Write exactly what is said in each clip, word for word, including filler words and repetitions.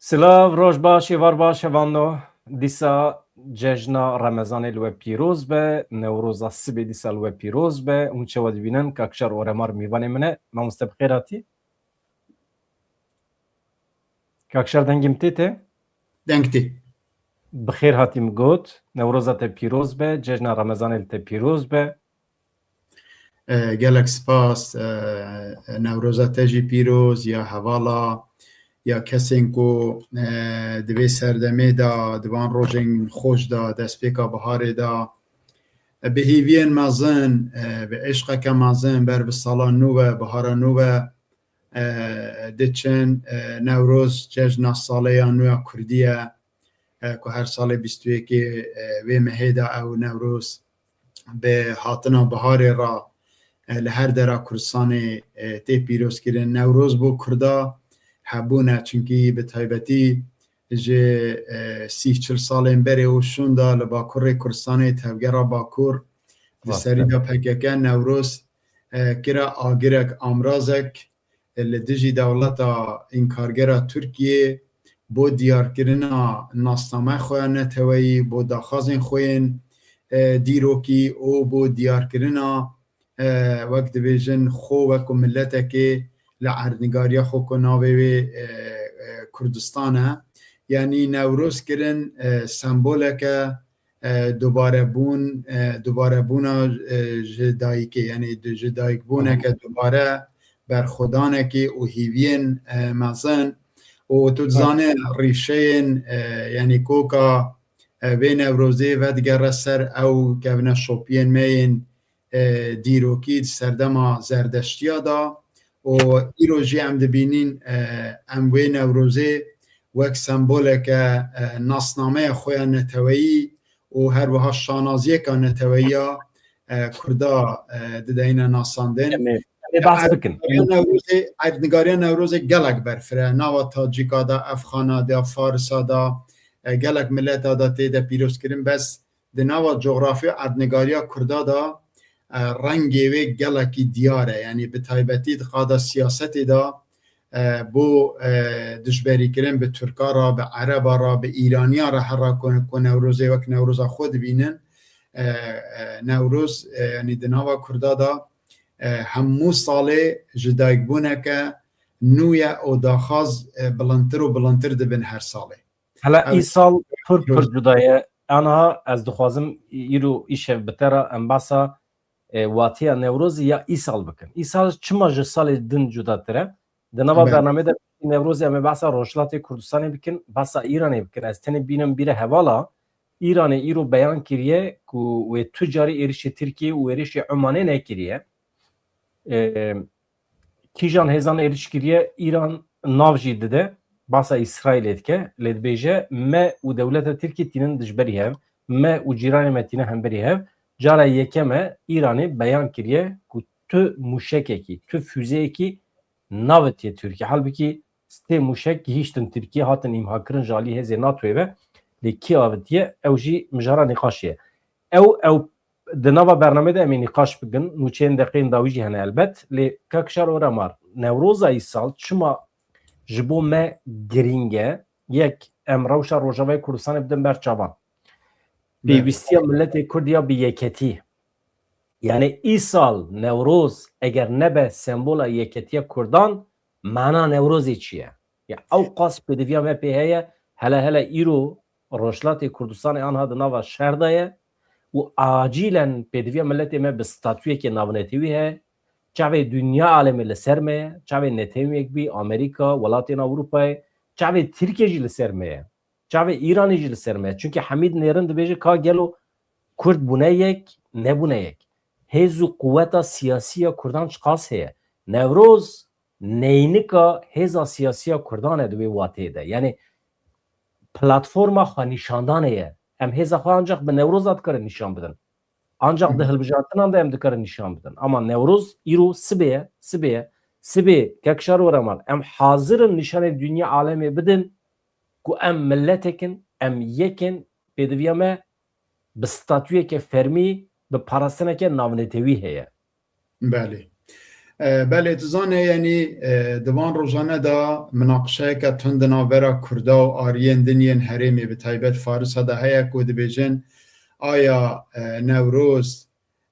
Silav, roj baş, êvar baş, hevano. Dîsa cejna Remezanê li we pîroz be, Newroza sibê dîsa li we pîroz be. Hûn çawa dibînin, Kakşar Oremar mîvanê min e. Mamoste, bi xêr hatî. Kakşar, dengê min tê te? Deng tê. Bi xêr hatî, min got. Newroza te pîroz be, cejna Remezanê li te pîroz be. E, gelek spas, e, Newroza te jî pîroz, ya hevala, ya kesên ku, e, di vê serdemê de, di van rojên xweş de, destpêka biharê de, e, bi hîviyên mezin, e, bi eşqeke mezin ber bi sala nû ve, bihara nû ve, e, diçin. E, Newroz cejna saleya nû ya Kurdî ye, e, ku her salê bîst û yekê, e, vê mehê de ew Newroz bi hatina biharê re, e, li her dera Kurdistanê, e, tê pîrozkirin. Newroz bo Kurda hebûn e, çunkî bi taybetî ji, e, sî çil salên berê û şûnda li Bakurê Kurdistanê, Tevgera Bakur, di Rast serî e. de P K K Newroz, e, kira agirek, amrazek, e, li dijî dewleta înkargera Tirkiyê bo diyarkirina nasnameya xwe ya neteweyî, bo daxwazên xwe yên, e, dîrokî û bo diyarkirina, e, wek dibêjin, xwe wek ku miletekê li erdnîgariya xwe ku navê wê, e, e, Kurdistan e. Yanî Newroz kirin, e, semboleke, e, dubarebûn, e, dubarebûna, e, ji dayikê, yanî di-, ji dayikbûneke dubare, berxwedanekê û hîviyên, e, mezin. Û tu dizane rîşeyên, e, yanî koka, e, vê Newrozê vedigere ser ew kevneşopiyên me yên, e, dîrokî di serdema Zerdeştiya de û îro jî em dibînin, e, em wê Newrozê wek semboleke, e, nasnameya xwe ya neteweyî û her wiha şanaziyeka neteweyiya, e, Kurda, e, dideyne nasandin. Em ê, em ê behs bikin. Erdnîgariya Newrozê, erdnîgariya Newrozê gelek berfireh e. Nava Tacîka de, Efxana de, Farisa de, e, gelek mileta de tê de pîrozkirin. Bes di nava coxrafya erdnîgariya Kurda de, e, rengê wê gelekî diyar e. Yanî bi taybetî di qada siyasetê de, e, bo, e, dijberîkirin bi Tirka re, bi Ereba re, bi Îraniya re, her re ku, ku Newrozê wek Newroza xwe dibînin, e, e, Newroz, e, yanî di nava Kurda de, e, hemû salê ji dayikbûneke nû ye û daxwaz, e, bilindtir û bilindtir dibin her salê. Hela Ev îsal pir pir cuda ye. Aniha ez dixwazim îro îşev bi te re em behsa, e, wateya Newrozê ya îsal bikin. Îsal çima ji salê din cudatir e? Di nava Belê. bernamê de Newrozê em ê behsa Rojhilatê Kurdistanê bikin, behsa Îranê bikin. Ez tenê bînim bîre hevala Îranê îro beyan kiriye ku wê tu carî êrişê Tirkiyê û êrişê Omanê nekiriye. E, Kîjan hêzan êrîş kiriye, Îran nav jî dide, basa Îsraîlê dike, lê dibêje, me û dewleta Tirkiyê tînin dijberî hev, me û cîranê me tîne hemberî hev. Cara yekem e, Îranê beyan kiriye ku tu mûşekekî, tu fûzeyekî navetiye Tirkiyê. Halbikî sê mûşek gihîştin Tirkiyê, hatin îmhakirin ji alî hêzê NATOyê ve, lê kî avitiye, ew jî mijara nîqaşê ye. Ew, ew Di nava bernamê de em ê nîqaş bikin, nûçeyên deqeyên dawî jî hene elbet, lê Kak Şar Oremar, Newroza îsal çima ji bo me girîng e? Yek, em rewşa Rojavayê Kurdistanê bidin ber çavan. Belê. Pêwîstiya miletê Kurd ya bi yeketî. Yanî îsal Newroz eger nebe sembola yeketiya Kurdan, mana Newrozê çi ye? Ya ew qas pêdiviya me pê heye, hele hele îro Rojhilatê Kurdistanê anha di nava şer de ye û acîlen pêdiviya miletê me bi statuyekê navnetewî heye. Çavê dinya alemê li ser me ye, çavê Netewên Yekbûyî, Amerîka, welatên Ewropayê, çavê Tirkiye jî li ser me ye. Çavê Îranê jî li ser me ye. Çunkî Hemîd Nêrin dibêje ka gelo Kurd bûne yek, nebûne yek. Hêz û quweta siyasî ya Kurdan çiqas heye? Newroz neynika hêza siyasî ya Kurdan e di wê wateyê de. Yanî platforma xwe nîşandanê ye. Em hêza xwe ancak bi Newroza dikarin nîşan bidin. Ancak di Hı hı. hilbijartinan de em dikarin nîşan bidin. Ama Newroz îro sibê ye, sibê ye. Sibê, Kek Şar Oremar, em hazir in nîşanê dinya alemê bidin ku em miletek in, em yek in, pêdiviya me bi statuyeke fermî, bi parastineke navnetewî heye. Belê. E, belê tu zanê, yanî, e, di van rojane de minaqişeyeke tund di navbera Kurda û ariyên din yên herêmê, bi taybet Farisa de heye ku dibêjin, aya, e, Newroz,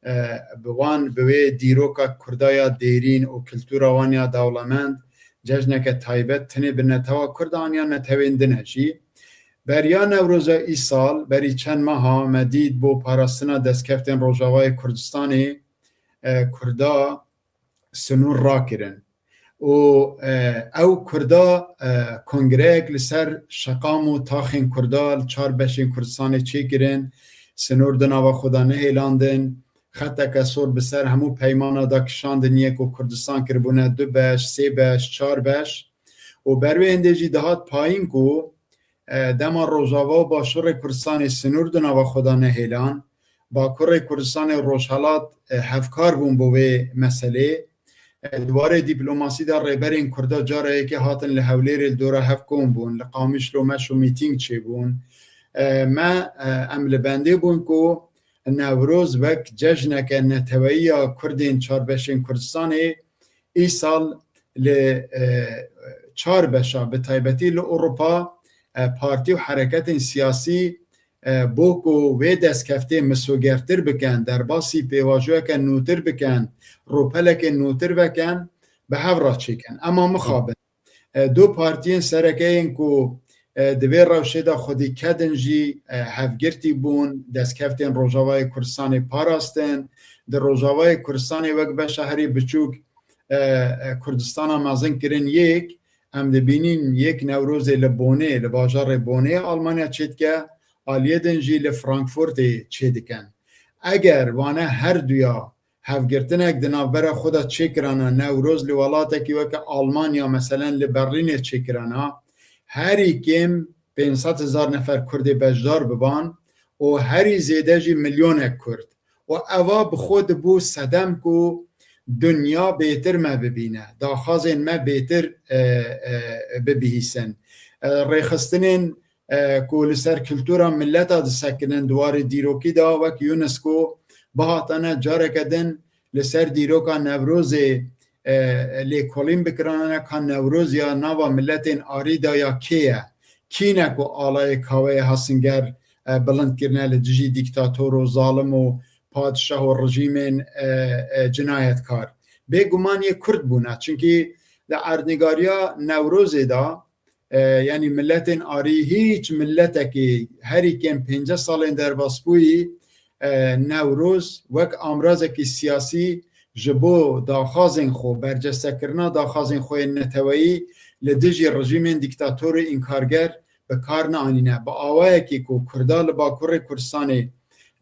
e, bi wan, bi wê dîroka Kurda ya dêrîn û kultura wan ya dewlemend, cejneke taybet tinê bi netewa Kurda an ya netewên din e jî. Beriya Newroza îsal, berî çend meha me dît bo parastina destkeftên Rojavayê Kurdistanê, e, Kurda sinûr rakirin. Û, e, ew Kurda, e, kongreyek li ser şeqam û taxên Kurda li çar beşên Kurdistanê çêkirin, sinûr di nava xwe de nehêlandin, xeteke sor bi ser hemû peymana de kişandin, yek û Kurdistan kiribûne du beş, sê beş, çar beş. Û ber wê hindê jî dihat payîn ku, e, dema Rojava û Başûrê Kurdistanê sinûr di nava xwe de nehêlan, Bakurê Kurdistanê û Rojhelat, e, hevkar bûn bo vê meselê. E, di warê dîplomasî de rêberên Kurda cara yekê hatin li Hewlêrê li dora hev kom bûn, li Qamişlo meş û mîtîng çêbûn. E, me, e, em li bendê bûn ku Newroz wek cejneke neteweyî ya Kurdên çar beşên Kurdistanê îsal li, e, çar beşa, bi taybetî li Ewropa, e, partî û hereketên siyasî, e, bo ku wê destkeftê misogertir bikin, derbasî pêvajoyeke nûtir bikin, rûpelekê nûtir vekin, bi hev re çêkin. Ema mixabin, e, du partiyên sereke yên ku, e, di vê rewşê de xwedî kedin jî, e, hevgirtî bûn, destkeftên Rojavayê Kurdistanê parastin. Di Rojavayê Kurdistanê wek beşa herî biçûk, e, e, Kurdistana mezin kirin yek, em dibînin yek Newrozê li Bonê, li bajarê Bonê Almanya çêdike, aliyê din jî li Frankfurtê çêdikin. Eger wane her duya hevgirtinek di navbera xwe de çêkirana, Newroz li welatekî weke Almanya, meselen li Berlînê çêkirana, herî kêm pênc sed hezar nefer Kurdê beşdar biban û herî zêde jî milyonek Kurd. Û eva bi xwe dibû sedem ku dinya bêtir me bibîne, daxwazên me bêtir, e, e, bibihîsin. E, rêxistinên, e, ku li ser kultura mileta disekinin, di warê dîrokî de wek UNESCO bihatane careke din li ser dîroka Newrozê, e, lêkolîn bikirane ka Newroz ya nava miletên arî de ya kê ye? Kî ne ku alayê kaweyê Hasinger, e, bilind kirine li dijî dîktator û zalim û padişah û rejîmên, e, e, cinayetkar? Bêguman yê Kurd bûne. Çunkî di erdnîgariya Newrozê de, e, yanî miletên arî, hîç miletekî herî kêm pêncî salên derbasbûyî, e, Newroz wek amrazekî siyasî ji bo daxwazên xwe, bercestekirina daxwazên xwe yên neteweyî li dijî rejîmên dîktator û înkarger bi kar neanîne. Bi awayekî ku Kurda li Bakurê Kurdistanê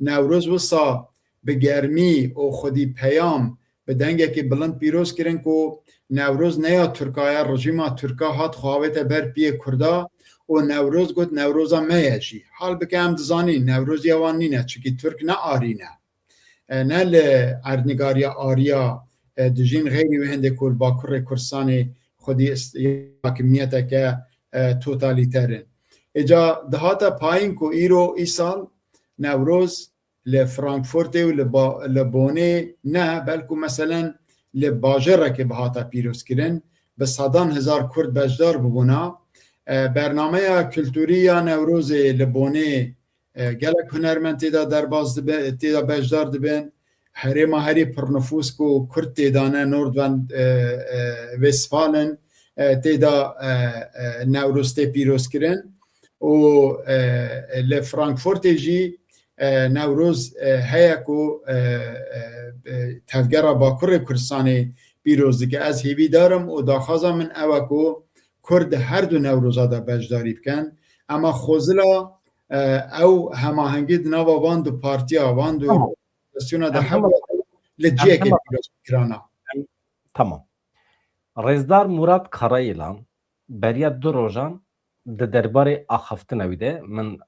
Newroz wisa bi germî û xwedî peyam bi dengekî bilind pîroz kirin ku Newroz ne ya Tirka ye, rejîma Tirka hat xwe avête ber piyê Kurda û Newroz got, Newroza me ye jî. Halbike em dizanîn Newroz ya wan nîne, çikî Tirk ne arî ne. E, ne li erdnîgariya ariya, e, dijîn, xeyrî wê hindê ku li Bakurê Kurdistanê xwedî ist-, hakimiyeteke, e, totalîter in. Êca dihata payîn ku îro îsal Newroz li Frankfurtê û li Ba-, li Bonê ne, belku meselen li bajarekê bihata pîrozkirin, bi sedan hezar Kurd beşdar bibûna. E, bernameya kulturî ya Newrozê li Bonê, e, gelek hunermend tê de derbas dibe, tê de beşdar dibin. Herêma herî pirnifûs ku Kurd tê de ne, Nordrhein, e, e, Westfalen, e, tê de, e, e, Newroz tê pîrozkirin. Û, e, li Frankfurtê jî, e, Newroz, e, heye ku, e, e, e, tevgera Bakurê Kurdistanê pîroz dike. Ez hêvîdar im û daxwaza min ew e ku Kurd di her du Newroza de beşdarî bikin. Ema xwezila, e, ew hemahengî di nava van du partiya, van du Tamam. organizasyona de Em hema hebû li ciyekê hema pîroz kirana. Tamam. Rêzdar Murat Karayilan beriya du rojan di derbarê axaftina wî de, min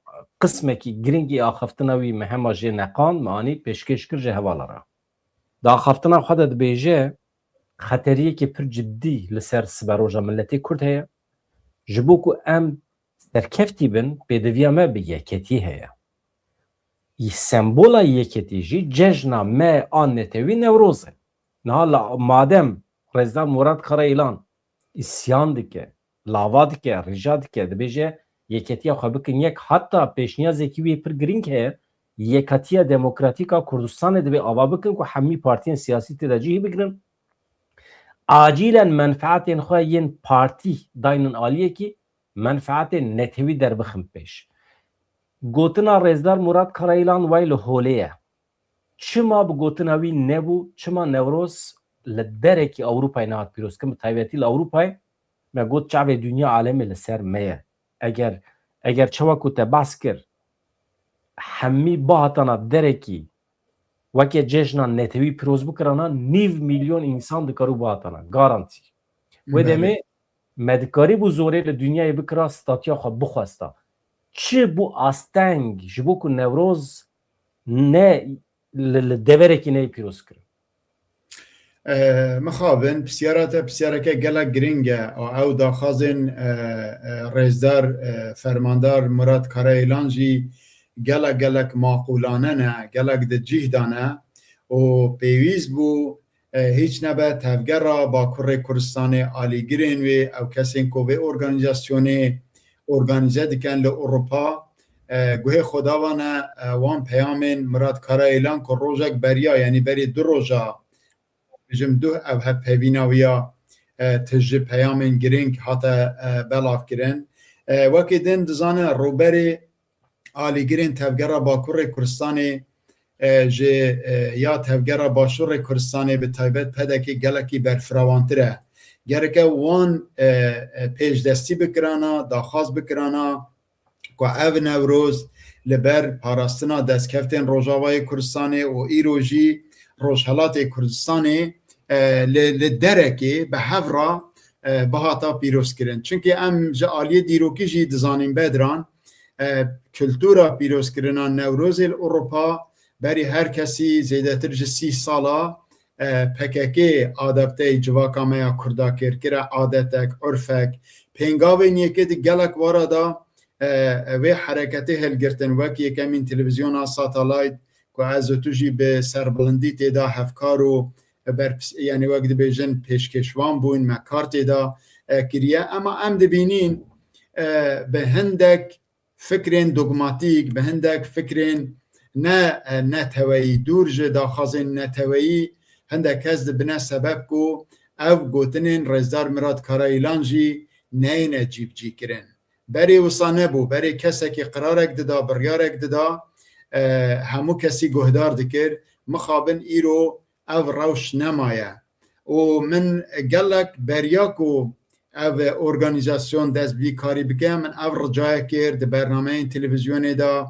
qismekî girîngî axaftina wî me hema jê neqand, me anî pêşkêş kir ji hevala re. Di axaftina xwe de dibêje, xeteriyekê pir cidî li ser siberoja miletê Kurd heye. Ji bo ku em serkeftî bin, pêdiviya me bi yeketiyê heye. Sembola yeketî jî cejna me a netewî Newroz e. Niha la madem Rêzdar Murat Karayilan îsyan dike, lava dike, rîca dike, dibêje yeketiya xwe bikin yek. Heta pêşniyazekî wî pir girîng heye, yeketiya demokratîk a Kurdistanê divê ava bikin ku hemî partiyên siyasî tê de cihî bigrin. Acîlen menfeetên xwe yên partî daynin aliyekî, menfeetên netewî derbixin pêş. Gotina Rêzdar Murat Karayilan way li holê ye. Çima bi gotina wî nebû, çima Newroz li derekî Ewropayê nehat pîrozkirin, bi taybetî li Ewropayê? Me got çavê dinya alemê li ser me ye. Eger, eger çawa ku te behs kir, hemî bihatana derekî weke cejna netewî pîroz bikirana, nîv milyon însan dikarû bihatana. Garantî. Wê Belê. demê me dikarîbû zorê li dinyayê bikira, statiya xwe bixwesta. Çi bû asteng ji bo ku Newroz ne li, li deverekî neyê pîroz kirin? E, mixabin, pisyara te pisyareke gelek giring e. A, ew daxwazên, e, e, rêzdar, e, fermandar Murat Karayilan jî gelek, gelek maqûlane ne, gelek di cih de ne û pêwîst bû, e, hîç nebe tevgera Bakurê Kurdistanê, alîgirên wê, ew kesên ku vê organîzasyonê organîze dikin li Ewropa, e, guhê xwe davane, e, wan peyamên Murat Karayilan ku rojek beriya, yanî berî du roja, bijim duh ev hevpeyvîna wî ya, e, tije peyamên girîng hate, e, belavkirin. E, wekî din dizane rûberê alîgirên tevgera Bakurê Kurdistanê, e, ji, e, ya tevgera Başûrê Kurdistanê bi taybet P D K gelekî berfirawantir e. Gereke wan, e, e, pêşdestî bikirana, daxwaz bikirana, ku ev Newroz li ber parastina destkeftên Rojavayê Kurdistanê û îro jî Rojhelatê Kurdistanê, e, li, li derekê bi hev re, e, bihata pîrozkirin. Çimkî em ji aliyê dîrokî jî dizanîn Bedran, e, kultura pîrozkirina Newrozê li Ewropa berî her kesî zêdetir ji sî sala, e, P K K adapteyê civaka me ya Kurda kir, kire adetek, urfek. Pêngavên yekê di gelek wara da, e, e, vê hereketê hilgirtin, wek yekemîn televîzyona satellite ku ez û tu jî bi serbilindî tê de hevkar û berpis-, yanî wek dibêjin pêşkêşvan bûn, me kar tê de, e, kiriye. Ema em dibînîn, e, bi hindek fikrên dogmatîk, bi hindek fikrên ne, e, neteweyî, dûr ji daxwazên neteweyî, hindek kes dibine sebeb ku ev gotinên Rêzdar Mirat Karayilan jî neyêne cîbicîkirin. Berê wisa nebû, berê kesekî qirarek dida, biryarek dida, e, hemû kesî guhdar dikir, mixabin îro ev rewş nemaye. Û min gelek beriya ku ev organîzasyon dest bi karî bike, min ev ricaya kir di bernameyên televîzyonê de,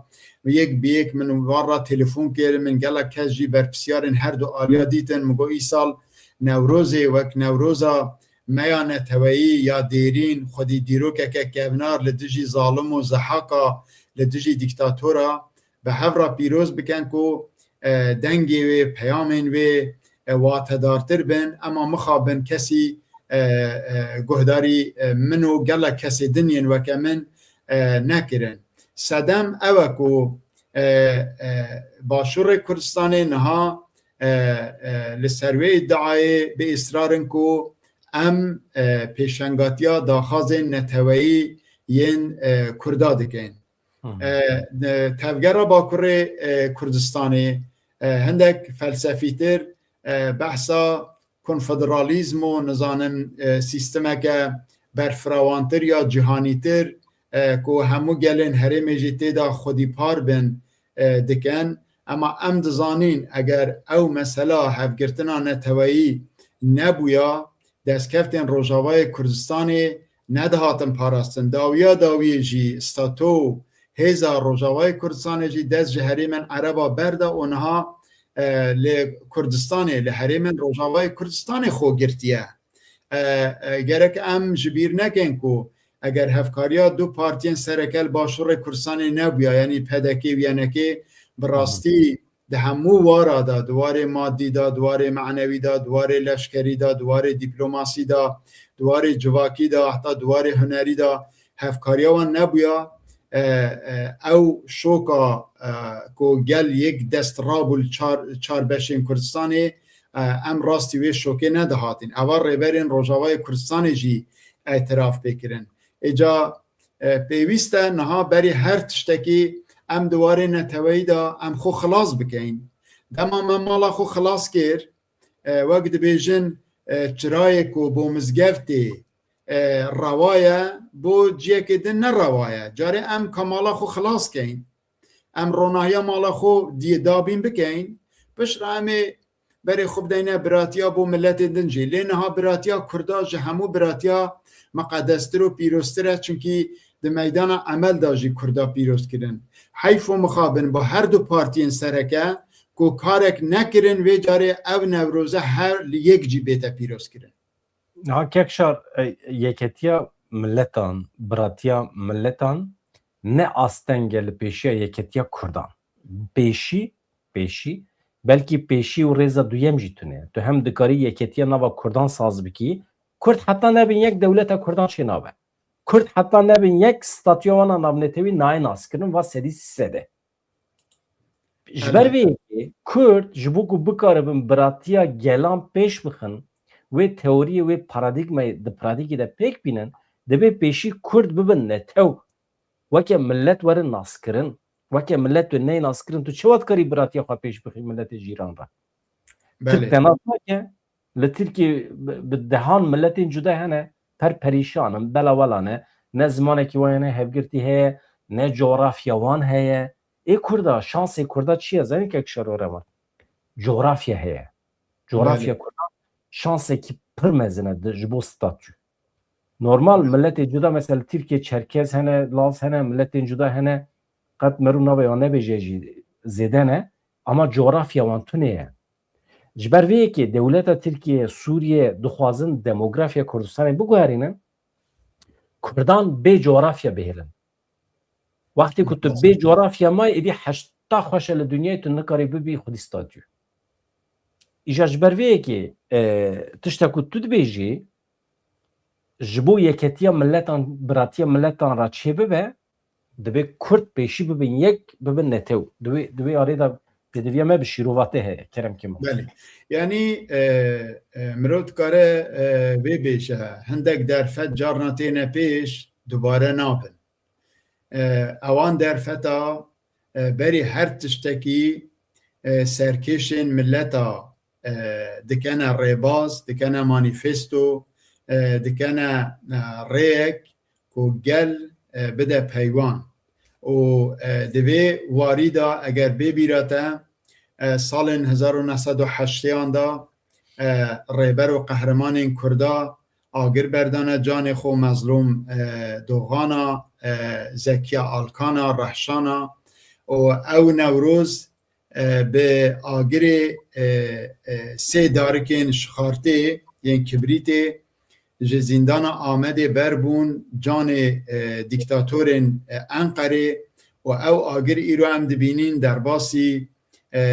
yek bi yek min wan re telefon kir, min gelek kes jî berpisyarên her du aliya dîtin, min got, îsal Newrozê wek Newroza me ya neteweyî ya dêrîn, xwedî dîrokeke kevnar li dijî zalim û zehaka, li dijî dîktatora, bi hev re pîroz bikin ku, e, dengê wê, peyamên wê, e, watedartir bin, ema mixabin kesî, e, e, guhdarî, e, min û gelek kesê din yên weke min, e, nekirin. Sedem ew e ku, e, e, Başûrê Kurdistanê niha, e, e, li ser wê îdiayê bi îsrar in ku em, e, pêşengatiya daxwazên neteweyî yên, e, Kurda dikin. Hı hı. E, e, tevgera Bakurê, e, Kurdistanê, e, hindek felsefîtir, e, behsa konfederalîzm û nizanim, e, sîstemeke berfirawantir ya cîhanîtir, e, ku hemû gelên herêmê jî tê de xwedîpar bin, e, dikin. Ema em dizanîn, eger ew mesela hevgirtina neteweyî nebûya, destkeftên Rojavayê Kurdistanê nedihatin parastin. Dawiya dawiyê jî stato û hêza Rojavayê Kurdistanê jî dest ji herêmên Ereba berda û niha, e, li Kurdistanê, li herêmên Rojavayê Kurdistanê xwe girtiye. E, e, gerek em ji bîr nekin ku eger hevkariya du partiyên sereke li Başûrê Kurdistanê nebûya, yanî P D K û Y N K, bi Hı hı. rastî di hemû wara de, di warê madî de, di warê manewî de, di warê leşkerî de, di warê dîplomasî de, di warê civakî de, heta di warê hunerî de hevkariya wan nebûya, e, e, ew şoka, e, ku gel yek dest rabû li çar, çar beşên Kurdistanê, e, em rastî wê şokê nedihatin. Eva rêberên Rojavayê Kurdistanê jî etiraf pê kirin. Êca, e, pêwîst e niha berî her tiştekî em di warê neteweyî de em xwe xilas bikeyin. Dema me mala xwe xilas kir, e, wek dibêjin, e, çirayê ku bo mizgeftê, e, rewa ye, bo ciyekê din ne rewa ye. Carê em ka mala xwe xilas keyin. Em ronahiya mala xwe diyê dabîn bikeyin. Piştre em ê berê xwe bideyne biratiya bo miletên din jî. Lê niha biratiya Kurda ji hemû biratiya miqedestir û pîroztir e, çunkî di meydana emel de jî Kurda pîroz kirin. Heyf û mixabin bo her du partiyên sereke ku karek nekirin, vê carê ev Newroze her li yek cî bête pîroz kirin. Niha Kekşar, e, yeketiya miletan, biratiya miletan ne asteng e li pêşiya yeketiya Kurdan. Pêşî, pêşî, belkî pêşî û rêza duyem jî tune ye. Tu hem dikarî yeketiya nava Kurdan saz bikî, Kurd heta nebin yek dewleta Kurdan çênabe. Kurd heta nebin yek statûya wan a navnetewî nayê naskirin va sedî sed e. Ji ber vê yekê Kurd ji bo ku bikaribin biratiya gelan pêş bixin, wê teoriyê, wê paradîgmayê di pratîkê de pêk bînin, divê pêşî Kurd bibin netew. Weke milet werin naskirin. Weke milet tu neyê naskirin, tu çawa dikarî biratiya xwe pêş bixî miletê cîran re? Belê. Tirk tenat nake, li Tirkiyê bi, bi dehan miletên cuda hene, per perîşan in, bela wela ne, ne zimanekî wan hene hevgirtî heye, ne coğrafya wan heye. Ê Kurda, şansê Kurda çi ye? Zanî Kekşar Oreman? Coğrafya heye. Coğrafya Belê. Kurda şansekî pir mezin e di, ji bo statû. Normal miletê cuda, mesela Tirkiye Çerkez hene, Laz hene, miletên cuda hene, qet merû navê wan nebêje jî zêde ne, ama coğrafya wan tune ye. Ji ber vê yekê dewleta Tirkiye, Sûriye dixwazin demografya Kurdistanê biguherînin, Kurdan bê coğrafya bihêlin. Wextê ku tu bê coğrafya may, êdî heta xweş e li dinyayê tu nikarî bibî xwedî statû. Îja ji ber vê yekê, e, tişta ku tu dibêjî, ji bo yeketiya miletan, biratiya miletan re çêbibe, divê Kurd pêşî bibin yek, bibin netew. Di wê, di wê arê de pêdiviya me bi şîrova te heye, Kerem Kemal. Belê. Yanî, e, e, mirov dikare, e, vê bêje, hindek derfet carna têne pêş, dubare nabin. E, ewan derfeta, e, berî her tiştekî, e, serkêşên mileta, e, dikene rêbaz, dikene manîfesto, e, dikene, e, rêyek ku gel, e, bide peywan. Û, e, di vê warî de eger bê bîra te, e, salên hezar û neh sed û heştêyan de, e, rêber û qehremanên Kurda agir berdane canê xwe, Mezlûm, e, Doxana, e, Zekiya Alkana, Rehşana û ew Newroz, e, bi agirê, e, e, sê darikên şixartê yên kibrîtê ji zîndana Amedê berbûn canê, e, dîktatorên, e, Enqerê û ew agir îro em dibînîn derbasî, e,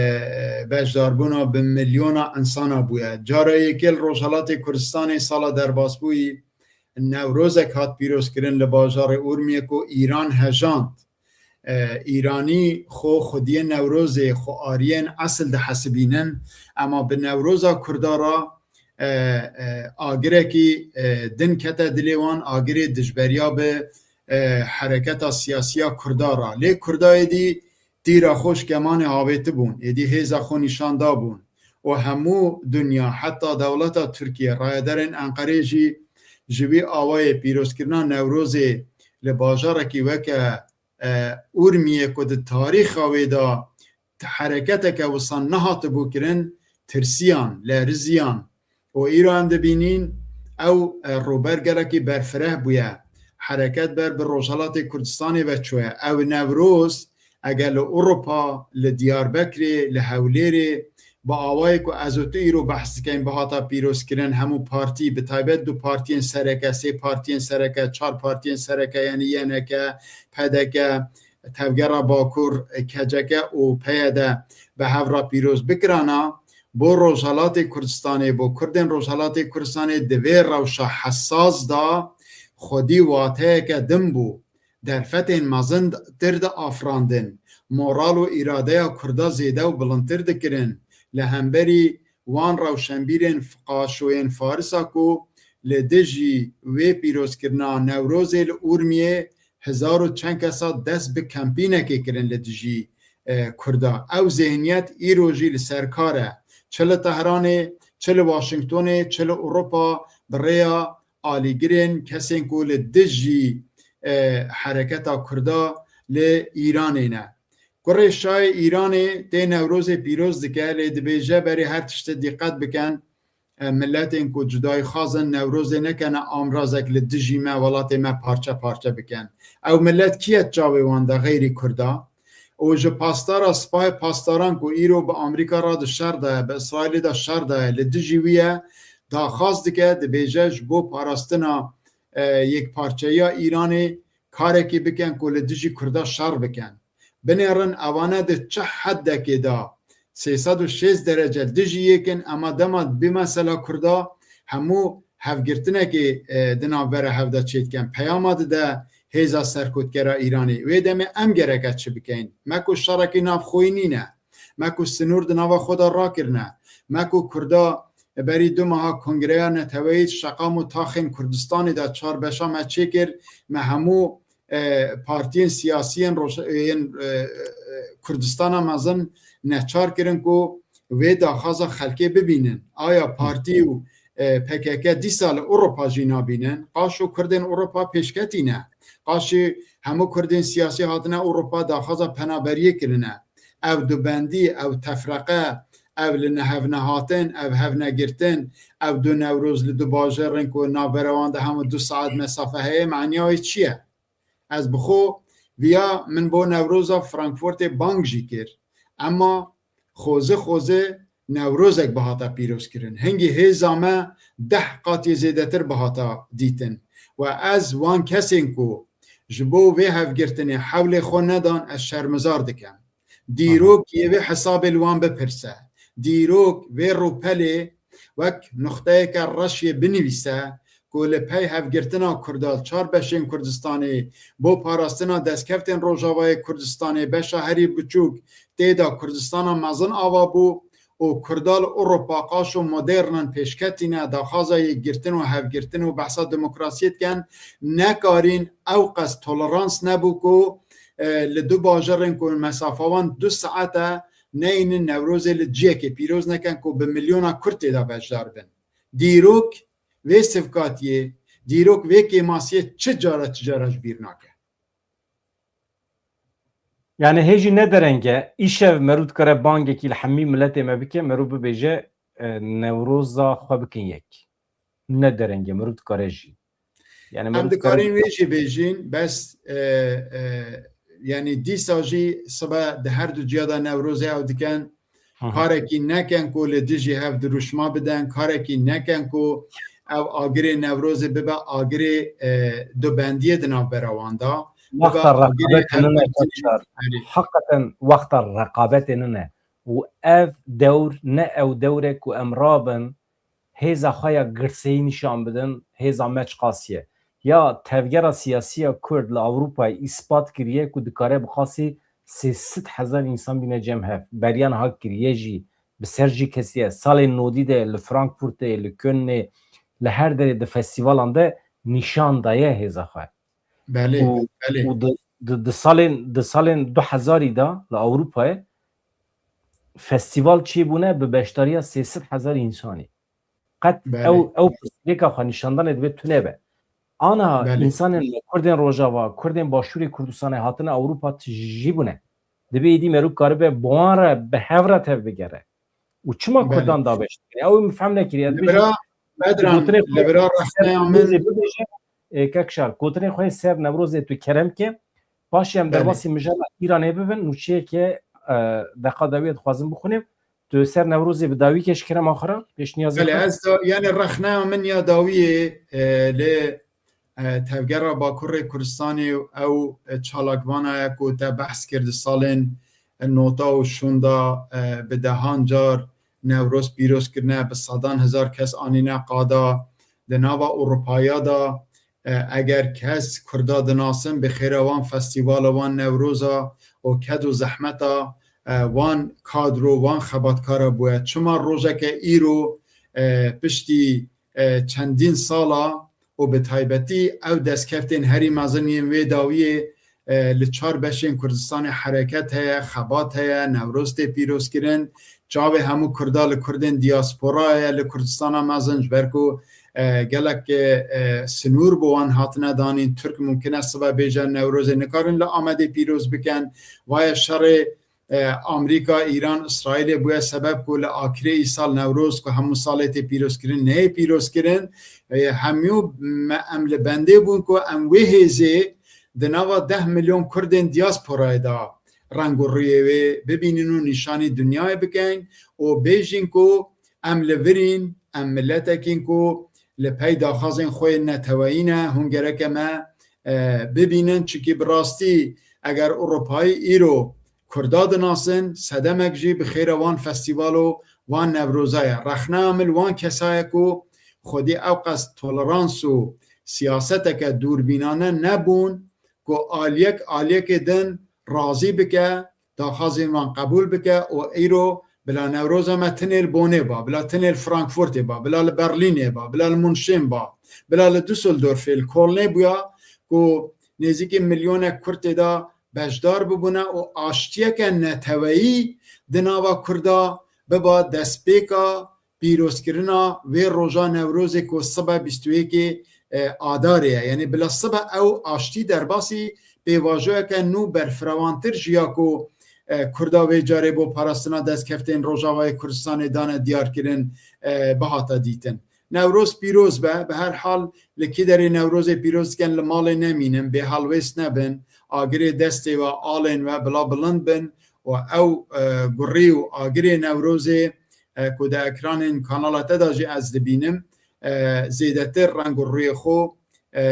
beşdarbûna bi milyona insana bûye. Cara yekê li Rojhelatê Kurdistanê sala derbasbûyî Newrozek hat pîrozkirin li bajarê Urmiyê ku Îran hejand. E, Îranî xwe xwediyê Newrozê, xwe ariyên esil dihesibînin, ema bi Newroza Kurda re, e, e, agirekî, e, din kete dilê wan, agirê dijberiya bi, e, hereketa siyasiya Kurda re. Lê Kurda êdî tîra xwe ji kemanê avêtibûn, êdî hêza xwe nîşan dabûn û hemû dinya, heta dewleta Tirkiye, rayedarên Enqerê jî ji wî awayê pîrozkirina Newrozê li bajarekî weke, e, Urmiyê ku di tarîxa wê de ti hereketeke wisa nehatibû kirin, tirsiyan, leriziyan. Û îro em dibînîn ew, e, rûber gelekî berfireh bûye. Hereket ber bi Rojhelatê Kurdistanê ve çûye. Ew Newroz, eger li Ewropa, li Diyarbekirê, li Hewlêrê, bi awayê ku ez û tu îro behs dikeyn, bihata pîrozkirin, hemû partî, bi taybet du partiyên sereke, sê partiyên sereke, çar partiyên sereke, yanî Y N K, P D K, Tevgera Bakur, K C K û P Y D bi hev re pîroz bikirana, bo Rojhelatê Kurdistanê, bo Kurdên Rojhelatê Kurdistanê di vê rewşa hesas de xwedî wateyeke din bû. Derfetên mezin tir diafirandin, moral û îradeya Kurda zêde û bilindtir dikirin. Li hemberî wan rewşenbîrên qaşoyên Farisa ku li dijî wê pîrozkirina Newrozê li Urmiyê hezar û çend kesa dest bi kempînekê kirin li dijî, e, Kurda. Ew zêhniyet îro jî li ser kar e. Çi li Tehranê, çi li Washingtonê, çi li Ewropa bi rêya alîgirên kesên ku li dijî, e, hereketa Kurda li Îranê ne. Kurê şayê Îranê tê Newrozê pîroz dike, lê dibêje berê her tiştê dîqet bikin, e, miletên ku cudayî xwazin Newrozê nekene amrazek li dijî me, welatê me parçe parçe bikin. Ew milet kî ye çavê wan de xeyrî Kurda? Û ji pastara, sipahê pastaran ku îro bi Amerîka re di şer de ye, bi Îsraîlê de şer de ye, li dijî wî ye, daxwaz dike, dibêje ji bo parastina, e, yekparçeyiya Îranê karekê bikin ku li dijî Kurda şer bikin. Binêrin evane di çi heddekê de sê sed û şêst derece dijî yê kin, ema dema dibê mesela Kurda hemû hevgirtinekê, e, di navbera hev de çêdikin. Peyama dide hêza serkotkera Îranê. Wê demê em gereke çi bikeyin? Me ku şerekî navxweyî nîne. Me ku sinûr di nava xwe de rakirine. Me ku Kurda berî du meha Kongreya Neteweyî Şeqam û Taxên Kurdistanê de çar beşa me çêkir. Me hemû, e, partiyên siyasî yên Roj-, yên, e, e, Kurdistana mezin neçar kirin ku wê daxwaza xelkê bibînin. Aya partî û, e, P K K dîsa li Ewropa jî nabînin? Qaşo Kurdên Ewropa pêşketî ne. Qaşî hemû Kurdên siyasî hatine Ewropa daxwaza penaberiyê kirine. Ev dubendî, ev tefreqe, ev li nehevnehatin, ev hevnegirtin, ev du Newroz li du bajarên ku navbera wan de hemû du saet mesafe heye, maniya wê çi ye? Ez bi xwe viya min bo Newroza Frankfurtê bang jî kir. Ema xozi xozi Newrozek bihata pîrozkirin. Hingî hêza me deh qatî zêdetir bihata dîtin. We ez wan kesên ku ji bo vê hevgirtinê hewlê xwe nedan, ez şermizar dikim. Dîrok yê vê hesabê li wan bipirse. Dîrok vê rûpelê wek nuxteyeke reş yê binivîse ku li pey hevgirtina Kurda li çar beşên Kurdistanê bo parastina destkeftên Rojavayê Kurdistanê beşa herî biçûk tê de Kurdistana mezin ava bû û Kurda li Ewropa qaşo modernan pêşketîne, daxwaza yekgirtin û hevgirtin û behsa demokrasiyê dikin, nekarîn ew qas tolerans nebû ku, e, li du bajarên ku mesafa wan du saet e, neynin Newrozê li ciyekê pîroz nekin ku bi milyona Kurd tê de beşdar bin. Dîrok vê sivkatiyê, dîrok vê kêmasiyê çi cara çi cara ji bîr nake. Yani hê jî ne dereng e, îşev merû dikare bangekî li hemî miletê me bike, merû bibêje, e, Newroza xwe bikin yek. Ne dereng e, merû dikare jî. Yani Em merû dikare dikarîn wê jî bêjîn, bes, e, e, yani dîsa jî sibe di her du ciya de Newrozê ew dikin, Hı hı. karekî nekin ku li dijî hev dirûşma bidin, karekî nekin ku ew agirê Newrozê bibe agirê, e, dubendiyê di navbera wan de. Wexta Bibe agirê reqabetê nine hevgirtinê. Kevşar. Erê. Heqeten wexta reqabetê nine. Û ev dewr ne ew dewr e ku em rabin hêza xwe ya girseyî nîşan bidin, hêza me çiqas ye. Ya tevgera siyasî ya Kurd li Ewropayê îspat kiriye ku dikare bi qasî sê sed hezar însan bîne cem hev. Beriya niha kiriye jî, bi ser jî kesiye. Salên nodî de li Frankfurtê, li Kölnê, li her derê di festîvalan de nîşan daye hêza xwe. Belê, Û, belê. û di, di, di salên, di salên du hezarî de li Ewropayê festîval çêbûne bi beşdariya sê sed hezar însanî. Qet Belê. ew, ew pirsgirêka xwe nîşandanê divê tune be. Ana Belê. Însanên me, Kurdên Rojava, Kurdên Başûrê Kurdistanê hatine Ewropa tijî bûne. Dibê êdî merû karibe bi wan re, bi hev re tev bigere. Û çima Belê. Kurdan dabeş dikine? Ew min fehm nekiriye. Li vira Bedran, Gotinê xwe li vira ser rexneya Newrozê min bibêje, e, Kekşar, gotinê xwe ser Newrozê tu kerem ke, paşê em Belê. derbasî mijara Îranê bibin, nûçeyeke, e, deqa dawiyê dixwazim bixwînim. Tu ser Newrozê bi dawî ke ji kerema xwe re, pêşniyazê Belê, xwe. ez da, yani rexneya min ya dawiyê, e, lê, e, Tevgera Bakurê Kurdistanê ew, e, çalakvana ye ku te behs kir di salên, e, nota û şûnda, e, bi dehan car Newroz pîroz kirine, bi sedan hezar kes anîne qada. Di nava Ewropaya de, e, eger kes Kurda dinasin, bi xêra wan festîvala wan Newroza û ked û zehmeta, e, wan kadro, wan xebatkara bûye. Çima rojeke îro, e, piştî, e, çendîn sala û bi taybetî ew destkeftên herî mezin yên wê dawiyê, e, li çar beşên Kurdistanê hereket heye, xebat heye, Newroz tê pîrozkirin, çavê hemû Kurda li Kurdên diasporayê ye, li Kurdistana mezin, ji ber ku, e, gelek, e, e, sinûr bi wan hatine danîn. Tirk mumkin e sibe bêje Newrozê nikarin li Amedê pîroz bikin. Vaye şerê, e, Amerîka, Îran, Îsraîlê bûye sebeb ku li Akirê îsal Newroz ku hemû salê tê pîrozkirin, neyê pîrozkirin. E, hemû me, em li bendê bûn ku em wê hêzê di nava deh milyon Kurdên diasporayê de reng û rûyê wê bibînin û nîşanî dinyayê bikin û bêjin ku em li vir în, em miletekîn ku li pey daxwazên xwe yên neteweyî ne, hûn gereke me, e, bibînin, çikî bi rastî eger Ewropayî îro Kurda dinasin, sedemek jî bi xêra wan festîval û wan Newroza ye. Rexneya min li wan kesa ye ku xwedî ew qas tolerans û siyaseteke dûrbînane nebûn ku aliyek aliyekê din razî bike, daxwazên wan qebûl bike û îro bila Newroza me tinê li Bonê ba, bila tinê li Frankfurtê ba, bila li Berlînê ba, bila li Munşên ba, bila li Düsseldorfê, li Kolnê bûya ku nêzîkî milyonek Kurd tê de beşdar bibûne û aştiyeke neteweyî di nava Kurda biba destpêka pîrozkirina vê roja Newrozê ku sibe bîst û yekê, e, Adarê ye. Yanî bila sibe ew aştî derbasî pêvajoyeke nû berfiravantir ji ya ku, e, Kurda vê carê bo parastina destkeftên Rojavayê Kurdistanê dane diyarkirin, e, bihata dîtin. Newroz pîroz be, bi her hal li kî derê Newrozê pîroz dikin, li malê nemînin, bê helwêst nebin, agirê destê we, alên we bila bilind bin û ew, e, gurî û agirê Newrozê, e, ku di ekranên kanala te de jî ez dibînim, e, zêdetir reng û rûyê xwe, e,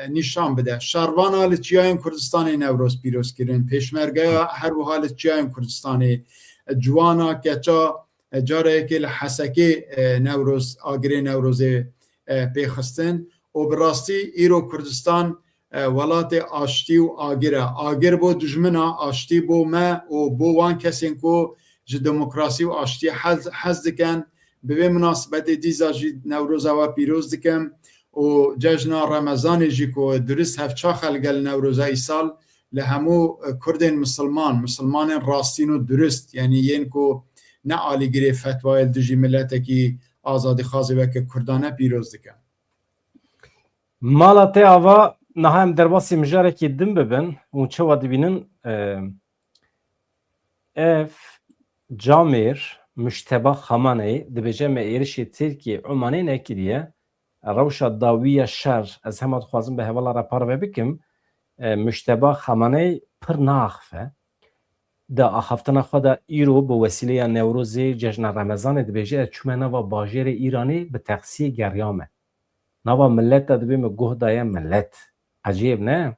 nîşan bide. Şervana li çiyayên Kurdistanê Newroz pîroz kirin, pêşmergeya her wiha li çiyayên Kurdistanê, e, ciwana, keça, e, cara yekê li Hesekê, e, Newroz, agirê Newrozê, e, pê xistin û bi rastî îro Kurdistan, e, welatê aştî û agir e. Agir bo dijmina, aştî bo me û bo wan kesên ku ji demokrasî û aştiyê hez, hez dikin. Bi vê minasibetê dîsa jî Newroza we pîroz dikim û cejna Remezanê jî ku durist hevçax e li gel Newroza îsal, li hemû, e, Kurdên misilman, misilmanên rastîn û durist, yanî yên ku ne alîgirê fetwayê li dijî miletekî azadîxwazê weke Kurdan e, pîroz dikim. Mala te ava, niha em derbasî mijarekî din bibin û çawa dibînin, e, ev camêr Mujteba Xamaneyî dibêje me êrişê Tirkiyê Omanê nekiriye. Rewşa dawî ya şer, ez hema dixwazim bi hevala re parve bikim, e, Mujteba Xamaneyî pir naaxife. Di axaftina xwe de îro bi wesîleya Newrozê, cejna Remezanê dibêje, ez çûme nava bajêrê Îranê bi teksiyê geriyame. Nava milet de dibê me guh daye milet. Ecêb ne?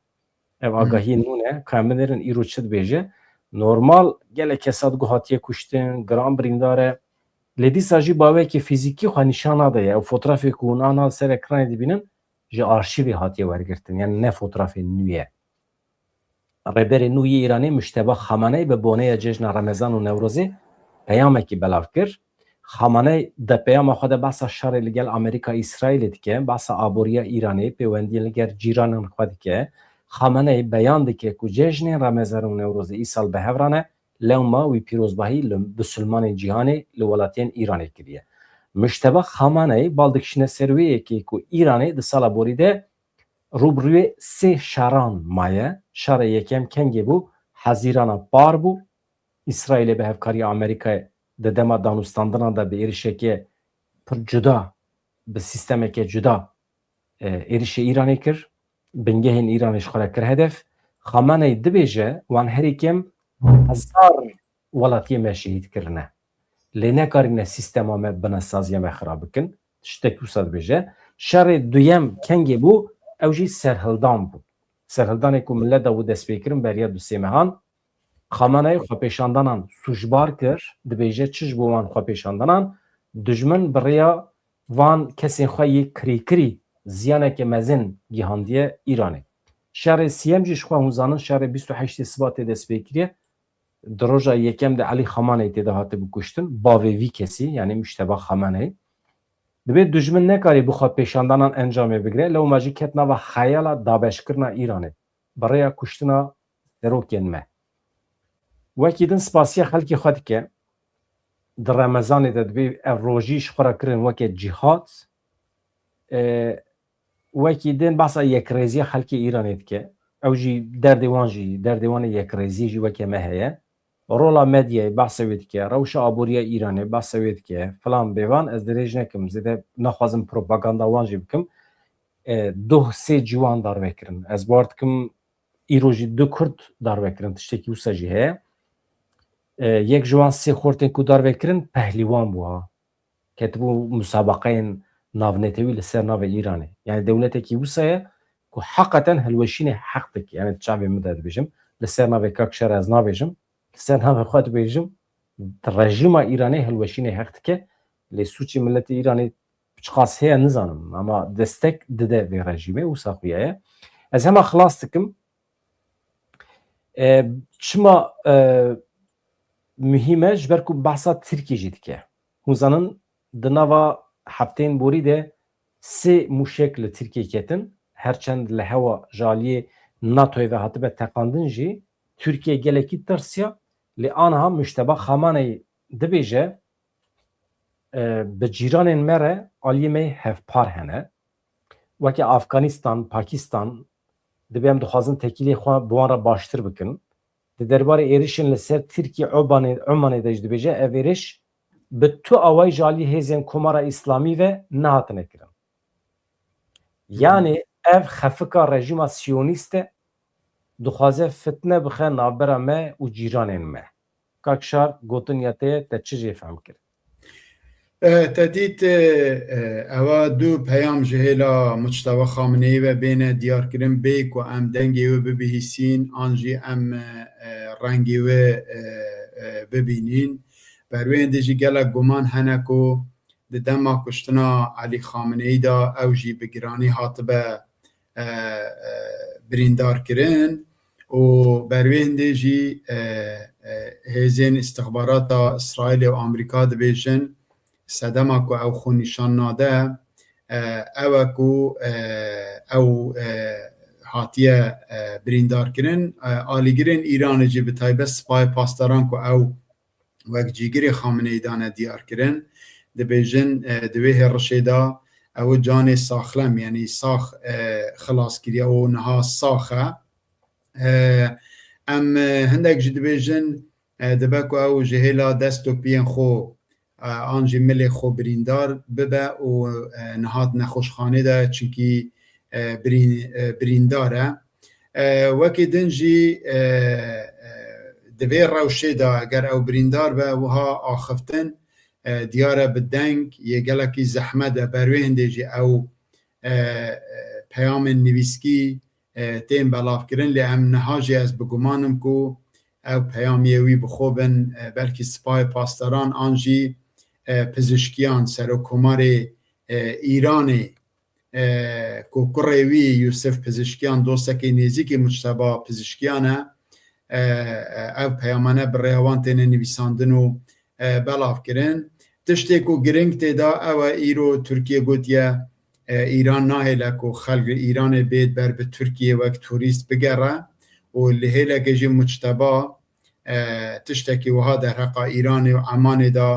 Ev Hmm. agahiyê nû ne? Ka em binêrin îro çi dibêje? Normal gelek kesa di guh hatiye kuştin, giran birîndar e. Lê dîsa jî baweyekê fîzîkî xwe nîşan nade ye. Ew fotrafê ku hûn ana li ser ekranê dibînin, ji arşîvê hatiye wergirtin. Yani ne fotrafê nû ye. Rêberê nû yê Îranê Mujteba Xamaney bi boneya cejna Remezan û Newrozê peyamekî belav kir. Xamaney di peyama xwe de behsa şerê li gel Amerîka Îsraîlê dike, behsa aboriya Îranê, pêwendiyên li gel cîranên xwe dike. Xamaney beyan dike ku cejnên Remezan û Newrozê îsal bi hev re ne, lewma wî pîrozbahî li bisilmanên cîhanê li welatiyên Îranê kiriye. Mujteba Xamaney bal dikişîne ser wê yekê ku Îranê di sala borî de rû bi rûyê sê şeran maye. Şerê yekem kengê bû, Hezîrana par bû. Îsraîlê bi hevkariya Amerîkayê di dema danûstandinan de bi êrişeke pir cuda, bi sîstemeke cuda, e, êrişê Îranê kir. Bingehên Îranê ji xwe re kir hedef. Xameneî dibêje, wan herî kêm hezar welatiyê me şehîd kirine. Lê nekarîne sîstema me, binesaziya me xirab bikin. Tiştek wisa dibêje. Şerê duyem kengê bû, ew jî serhildan bû. Serhildanê ku milet dabû destpêkirin beriya du sê mehan. Xameneî xwepêşandanan sûcbar kir, dibêje çi ji bo wan xwepêşandanan, dijmin bi rêya van kesên xwe yê kirîkirî ziyaneke mezin gihandiye Îranê. Şerê siyem jî ji xwe hûn zanin, şerê bîst û heştê Sibatê dest pê kiriye. di roja yekem de Elî Xamaney tê de hatibû kuştin, bavê vî kesî, yanî Mujteba Xamaney. Dibê dijmin nekarî bi xwe pêşandanan encamê bigire, lewma jî ket nava xeyala dabeşkirina Îranê, bi rêya kuştina serokên me. Wekî din spasiya xelkê xwe dike. Di Remezanê de dibê ev rojî ji xwe re kirin weke cîhad. E, wekî din behsa yekrêziya xelkê Îranê dike. Ew jî derdê wan jî, derdê wan ê yekrêziyê jî weke me heye. Rola medyayê behsa wê dike, rewşa aboriya Îranê behsa wê dike, filan bêvan ez dirêj nekim, zêde naxwazim propaganda wan jî bikim. E, doh sê ciwan darve kirin. Ez bawer dikim îro jî du Kurd darve kirin, tiştekî wisa jî heye. E, yek ji wan sê xortên ku darve kirin pehlîwan bû ha. Ketibû musabaqeyên navnetewî li ser navê Îranê. Yani dewletekî wisa ye ku heqeten hilweşînê heq dike. Yani di çavê min de dibêjim, li ser navê Kak Şer ez nabêjim, li ser navê xwe dibêjim, rejîma Îranê hilweşînê heq dike. Lê sûcê miletê Îranê çiqas heye nizanim, ama destek dide vê rejîmê, wisa xuya ye. Ez hema xilas dikim. E, çima, e, muhîm e? Ji ber ku behsa Tirkiyê jî dike. Hûn zanin, di nava hefteyên borî de sê mûşek li Tirkiyê ketin. Her çend li hewa ji aliyê NATOyê ve hatibe teqandin jî, Tirkiye gelekî tirsiya. Lê aniha Mujteba Xamaney dibêje, e, bi cîranên me re aliyê me yê hevpar hene. Weke Afganistan, Pakistan, dibê em dixwazin tekîlê xwe bi wan re baştir bikin. Di derbarê êrişên li ser Tirkiye, Obanê, Omanê de jî dibêje, ev êriş bi tu awayî ji alî hêzên Komara Îslamî ve nehatine kirin. Yanî ev xefika rejîma siyonîst e, dixwaze fitne bixe navbera me û cîranên me. Kak Şar, gotin ya te, te çi jê fehm kir? E, te dît, e, e, ewa du peyam ji hêla Muçteba Xameneî ve bêne diyarkirin, bê ku em dengê wê bibihîsîn, an jî em, e, e, rengê wê, e, e, bibînîn. Ber wê hindê jî gelek guman hene ku di dema kuştina Elî Xameneî de ew jî bi giranî hatibe, e, e, birîndar kirin û ber wê hindê jî, e, e, hêzên îstixbarata Îsraîlê û Amerîka dibêjin sedema ku ew xwe nîşan nade, e, ew e ku, e, ew, e, hatiye, e, birîndar kirin. E, alîgirên Îranê jî bi taybet Sipayê Pasdaran ku ew wek cîgirê Xameneî dane diyar kirin. Dibêjin, e, di wê hêrişê de ew canê saxlem, yanî sax, e, xilas kiriye û niha sax e. E, em, e, hindek jî dibêjin, e, dibe ku ew ji hêla dest û piyên xwe, e, an jî milê xwe birîndar bibe û, e, niha di nexweşxanê de, çinkî, e, birîn-, e, birîndar e. E, wekî din jî, e, e, di vê rewşê de eger ew birîndar be, wiha axiftin, e, diyar e bi deng yê gelekî zehmet e. Ber wê hindê jî ew, e, e, peyamên nivîskî, e, tên belavkirin, lê em niha jî ez bi guman im ku ew peyamiyê wî bi xwe bin, e, belkî Sipayê Pasdaran an jî, e, pizişkiyan, Serokkomarê, e, Îranê, e, ku kurê wî Yûsif Pizişkiyan dostekî nêzîkî Muçteba Pizişkiyan e, e, e, ev peyamane bi rêya wan têne nivîsandin û, e, belav kirin. Tiştê ku giring tê de ew e, îro Tirkiye gotiye, e, Îran nahêle ku xelk li Îranê bê ber bi Tirkiye wek turîst bigere û li hêlekê jî Muçteba, e, tiştekî wiha derheqa Îranê û Emanê de,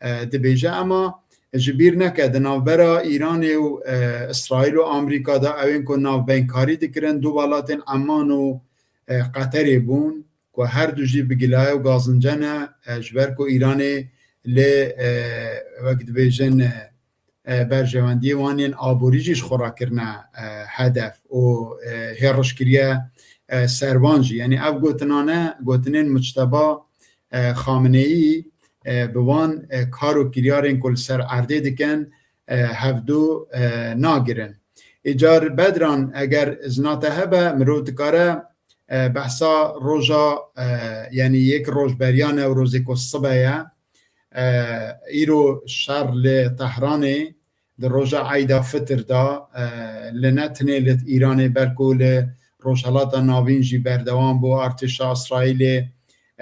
e, dibêje. Ema ji bîr neke, di navbera Îranê û, e, Îsraîl û Amerîka de ew ên ku navbenkarî dikirin du welatên Eman û, e, Qeterê bûn ku her du jî bi gilaye û gazince ne, e, ji ber ku Îranê lê, e, wek dibêjin, e, e, berjewendiyê wan yên aborî jî ji xwe re kirine, e, hedef û, e, hêriş kiriye, e, ser wan jî. Yanî ev gotinane, gotinên Muçteba, e, Xameneî, e, bi wan, e, kar û kiryarên ku li ser erdê dikin, e, hevdu, e, nagirin. Îcar Bedran, eger izna te hebe, mirov dikare, e, behsa roja, e, yanî yek roj beriyan e û rojê ku sibe ye. E, îro şer li Tehranê di roja Eyda Fitir de, e, li ne tenê li Îranê belku li Rojhelata Navîn jî berdewam bû. Artêşa Îsraîlê,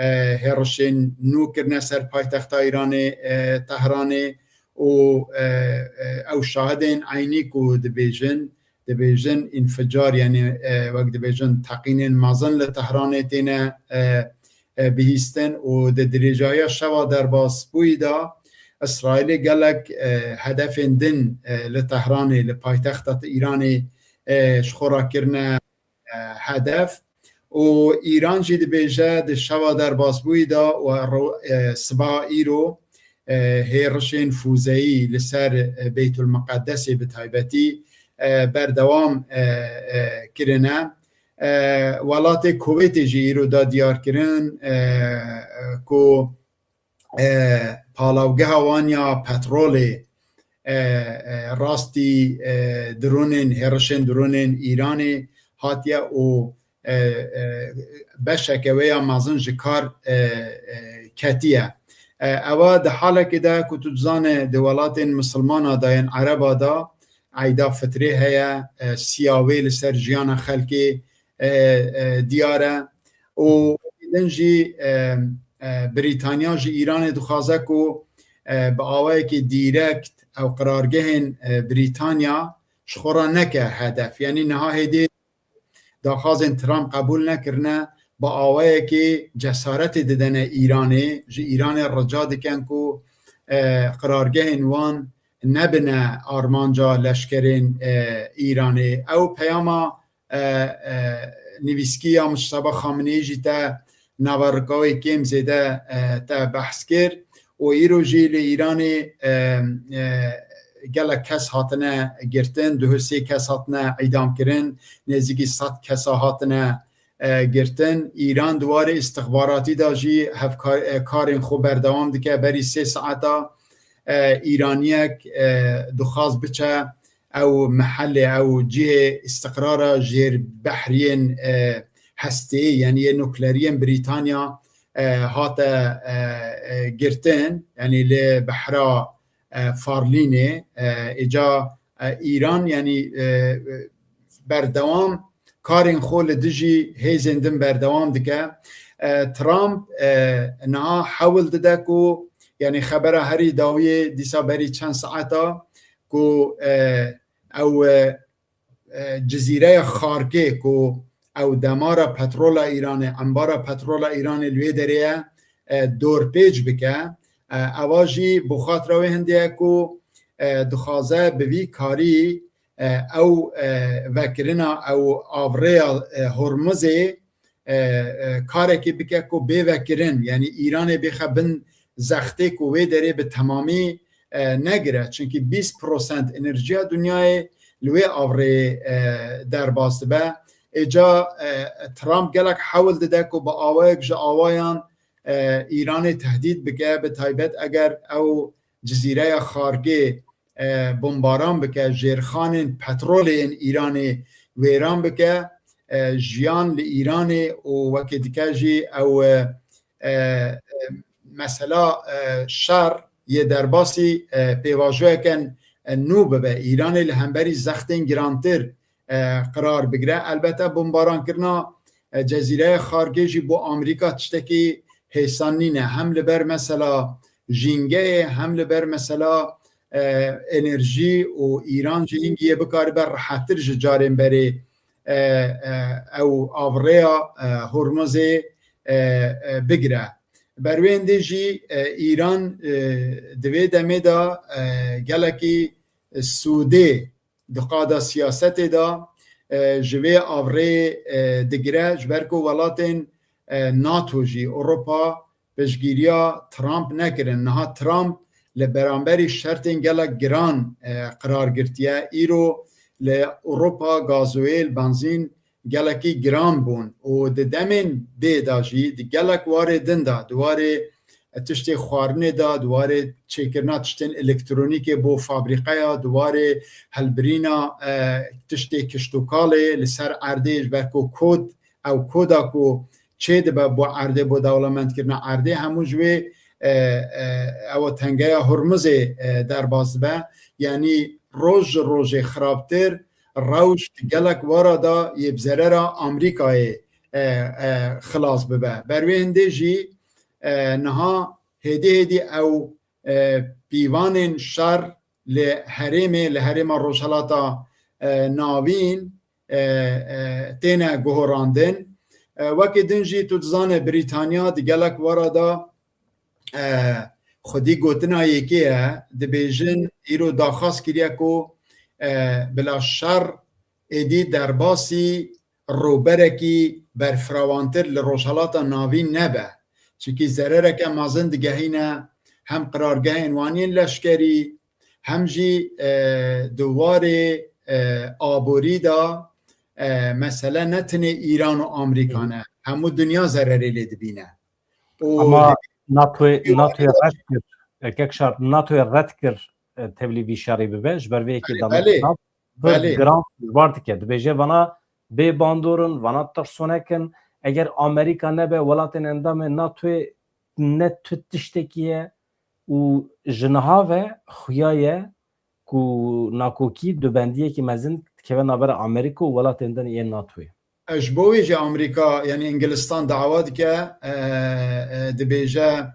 e, hêrişên nû kirine ser paytexta Îranê, e, Tehranê û, e, e, ew şahidên eynî ku dibêjin, dibêjin înficar, yanî, e, wek dibêjin teqînên mezin li Tehranê têne, e, e, bihîstin û di dirêjahiya şeva derbasbûyî de Îsraîlê gelek, e, hedefên din, e, li Tehranê, li paytexta Îranê, e, ji xwe re kirine, e, hedef. Û Îran jî dibêje di şeva derbasbûyî de û ro-, e, siba îro, e, hêrişên fûzeyî li ser, e, Beytulmiqedesê bi taybetî, e, berdewam, e, e, kirine. E, welatê Kuwêtê jî îro da diyar kirin, e, e, ku, e, palawgeha wan ya petrolê, e, e, rastî, e, dronên, hêrişên dronên Îranê hatiye û, e, e, beşeke wê ya mezin ji kar, e, e, ketiye. E, ewa di halekê de ku tu dizane di welatên misilmana de yên Ereba de eyda fitrê heye, e, siya wê li ser jiyana xelkê, e, e, diyar e. Û din jî, e, e, Brîtanya ji Îranê dixwaze ku, e, bi awayekî dîrekt ew qirargehên, e, Brîtanya ji xwe re neke hedef. Yanî niha hêdî daxwazên Trump qebûl nekirine, bi awayekî cesaretê didene Îranê, ji Îranê rica dikin ku, e, qirargehên wan nebine armanca leşkerên, e, Îranê. Ew peyama, e, e, nivîskî ya Mujteba Xameneî jî te nava rikawê kêm zêde, e, te behs kir û îro jî li Îranê, e, e, gelek kes hatine girtin, duh û sê kes hatine îdam kirin, nêzîkî sed kesa hatine, e, girtin. Îran di warê îstixbaratî de jî hevkar-, e, karên xwe berdewam dike. Berî sê saeta, e, Îraniyek, e, dixwaz biçe ew mehellê, ew cihê îstiqrara jêrbehriyên, e, hesteyê, yanî yê nukleriyên Brîtanya, e, hate, e, e, girtin, yanî li behra, e, Farlînê, e, îca, e, Îran, yanî, e, e, berdewam karên xwe li dijî hêzên din berdewam dike. E, Trump, e, niha hewl dide ku, yanî xebera herî dawiyê dîsa berî çend saeta ku, e, ew, e, e, Cizîreya Xarkê ku ew demara petrola Îranê, embara petrola Îranê li wê derê ye, e, dorpêç bike. E, ewa jî bi xatira wê hindê ye ku, e, dixwaze bi vî karî, e, ew, e, vekirina ew avrêya, e, Hormuzê, e, e, karekê bike ku bê vekirin, yanî Îranê bêxe bin zextê ku wê derê bi temamî, e, negire. Çunkî bîst prosent enerjiya dinyayê li wê avrêyê, e, derbas dibe. Êca, e, Trump gelek hewl dide ku bi awayek ji awayan, e, Îranê tehdît bike, bi taybet eger ew Cizîreya Xargê, e, bombaran bike, jêrxanên petrolê yên Îranê wêran bike, e, jiyan li Îranê û wekî dike jî ew, e, e, e, mesela, e, şer yê derbasî, e, pêvajoyeke, e, nû bibe. Îranê li hemberî zextên girantir, e, qirar bigire. Elbette bombarankirina, e, Cezîreya Xargê jî bo Amerîka tiştekî hêsan nîne. Hem li ber mesela jîngeyê, hem li ber mesela, e, enerjî û Îran jî hingî yê bikaribe rehettir ji carên berê, e, e, ew avrêya, e, Hormuzê, e, e, bigire. Ber wê hindê jî, e, Îran, e, di vê demê de, e, gelekî sûdê di qada siyasetê de, e, ji vê avrêyê, e, digire, ji ber ku welatên, e, NATO jî, Ewropa piştgiriya Trump nekirin. Niha Trump li beramberî şertên gelek giran, e, qirar girtiye. Îro li Ewropa gazoyêl, benzîn gelekî giran bûn û di demên dê de jî, di gelek warê din de, di warê tiştê xwarinê de, di warê çêkirina tiştên elektronîkê bo fabrîqeya, di warê helbirîna, e, tiştê kiştûkalê li ser erdê, ji ber ku kod, ew koda ku çêdibe bo erdê, bo dewlemendkirina erdê, hemû ji wê, e, e, ew tengeya Hurmizê, e, derbas dibe. Yanî roj ji rojê xirabtir, rewş di gelek wara de yê bi zerera Amerîkayê, e, e, xilas bibe. Ber wê hindê jî, e, niha hêdî hêdî ew, e, pîvanên şer li herêmê, li herêma Rojhelata, e, Navîn, e, e, têne guhorandin. E, wekî din jî tu dizane Brîtanya di gelek wara de, e, xwedî gotina yekê ye, dibêjin îro daxwaz kiriye ku, e, bila şer êdî derbasî rûberekî berfirawantir li Rojhelata Navîn nebe. Çimkî zerereke mezin digehîne hem qirargehên wan yên leşkerî, hem jî, e, di warê, e, aborî de, e, mesele ne tenê Îran û Amerîka ne. Hemû dinya zererê lê dibîne. Û Ama dibî- NATOyê, NATOyê red kir. E, Kek Şar, NATOyê red kir, e, tevlî vî şerî bibe. Ji ber vê yekê Belê, Donald belê, Trump pir belê. giran tişbar dike. Dibêje vana bê bandor in, vana tirsonek in. Eger Amerîka nebe welatên endamê NATOyê ne tu tiştekî ye û ji niha ve xuya ye ku nakokî dubendiyekî mezin dikeve navbera Amerîka û welatên din yên NATOyê. Ji bo wê jî Amerîka, yanî Îngilistan dawa dike, e, e, dibêje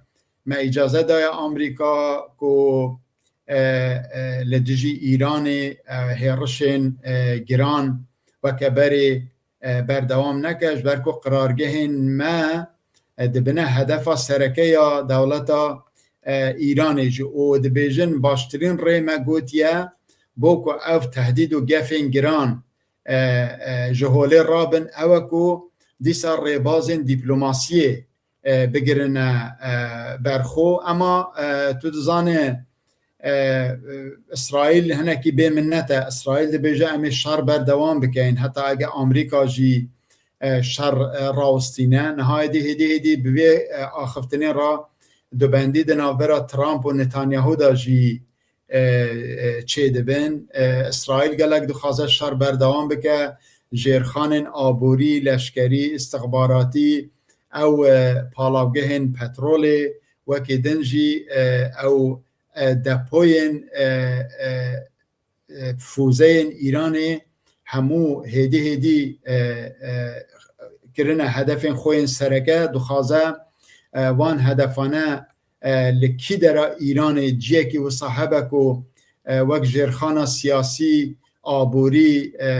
me îcaze daye Amerîka ku, e, e, li dijî Îranê, e, hêrişên, e, giran weke berê, e, berdewam neke, ji ber ku qirargehên me, e, dibine hedefa sereke ya dewleta, e, Îranê jî û dibêjin baştirîn rê me gotiye bo ku ev tehdîd û gefên giran, e, e, ji holê rabin, ew e ku dîsa rêbazên dîplomasiyê, e, bigirine, e, berxwe. Ema, e, tu dizane, e, e, Îsraîl hinekî bê minnet e. Îsraîl dibêje, "Em ê şer berdewam bikeyin, heta ege Amerîka jî, e, şer, e, rawistîne." Niha êdî hêdî hêdî bi vê, e, axiftinê re dubendî di navbera Trump û Netanyahu de jî, e, e, çêdibin. E, Îsraîl gelek dixwaze şer berdewam bike. Jêrxanên aborî, leşkerî, istixbaratî, ew, e, palavgehên petrolê, wekî din jî, e, ew, e, depoyên, e, e, e, fûzeyên Îranê hemû hêdî hêdî, e, e, kirine hedefên xwe yên sereke, dixwaze, e, wan hedefane, e, li kî dera Îranê ciyekî wisa hebe ku, e, wek jêrxana siyasî, aborî, e,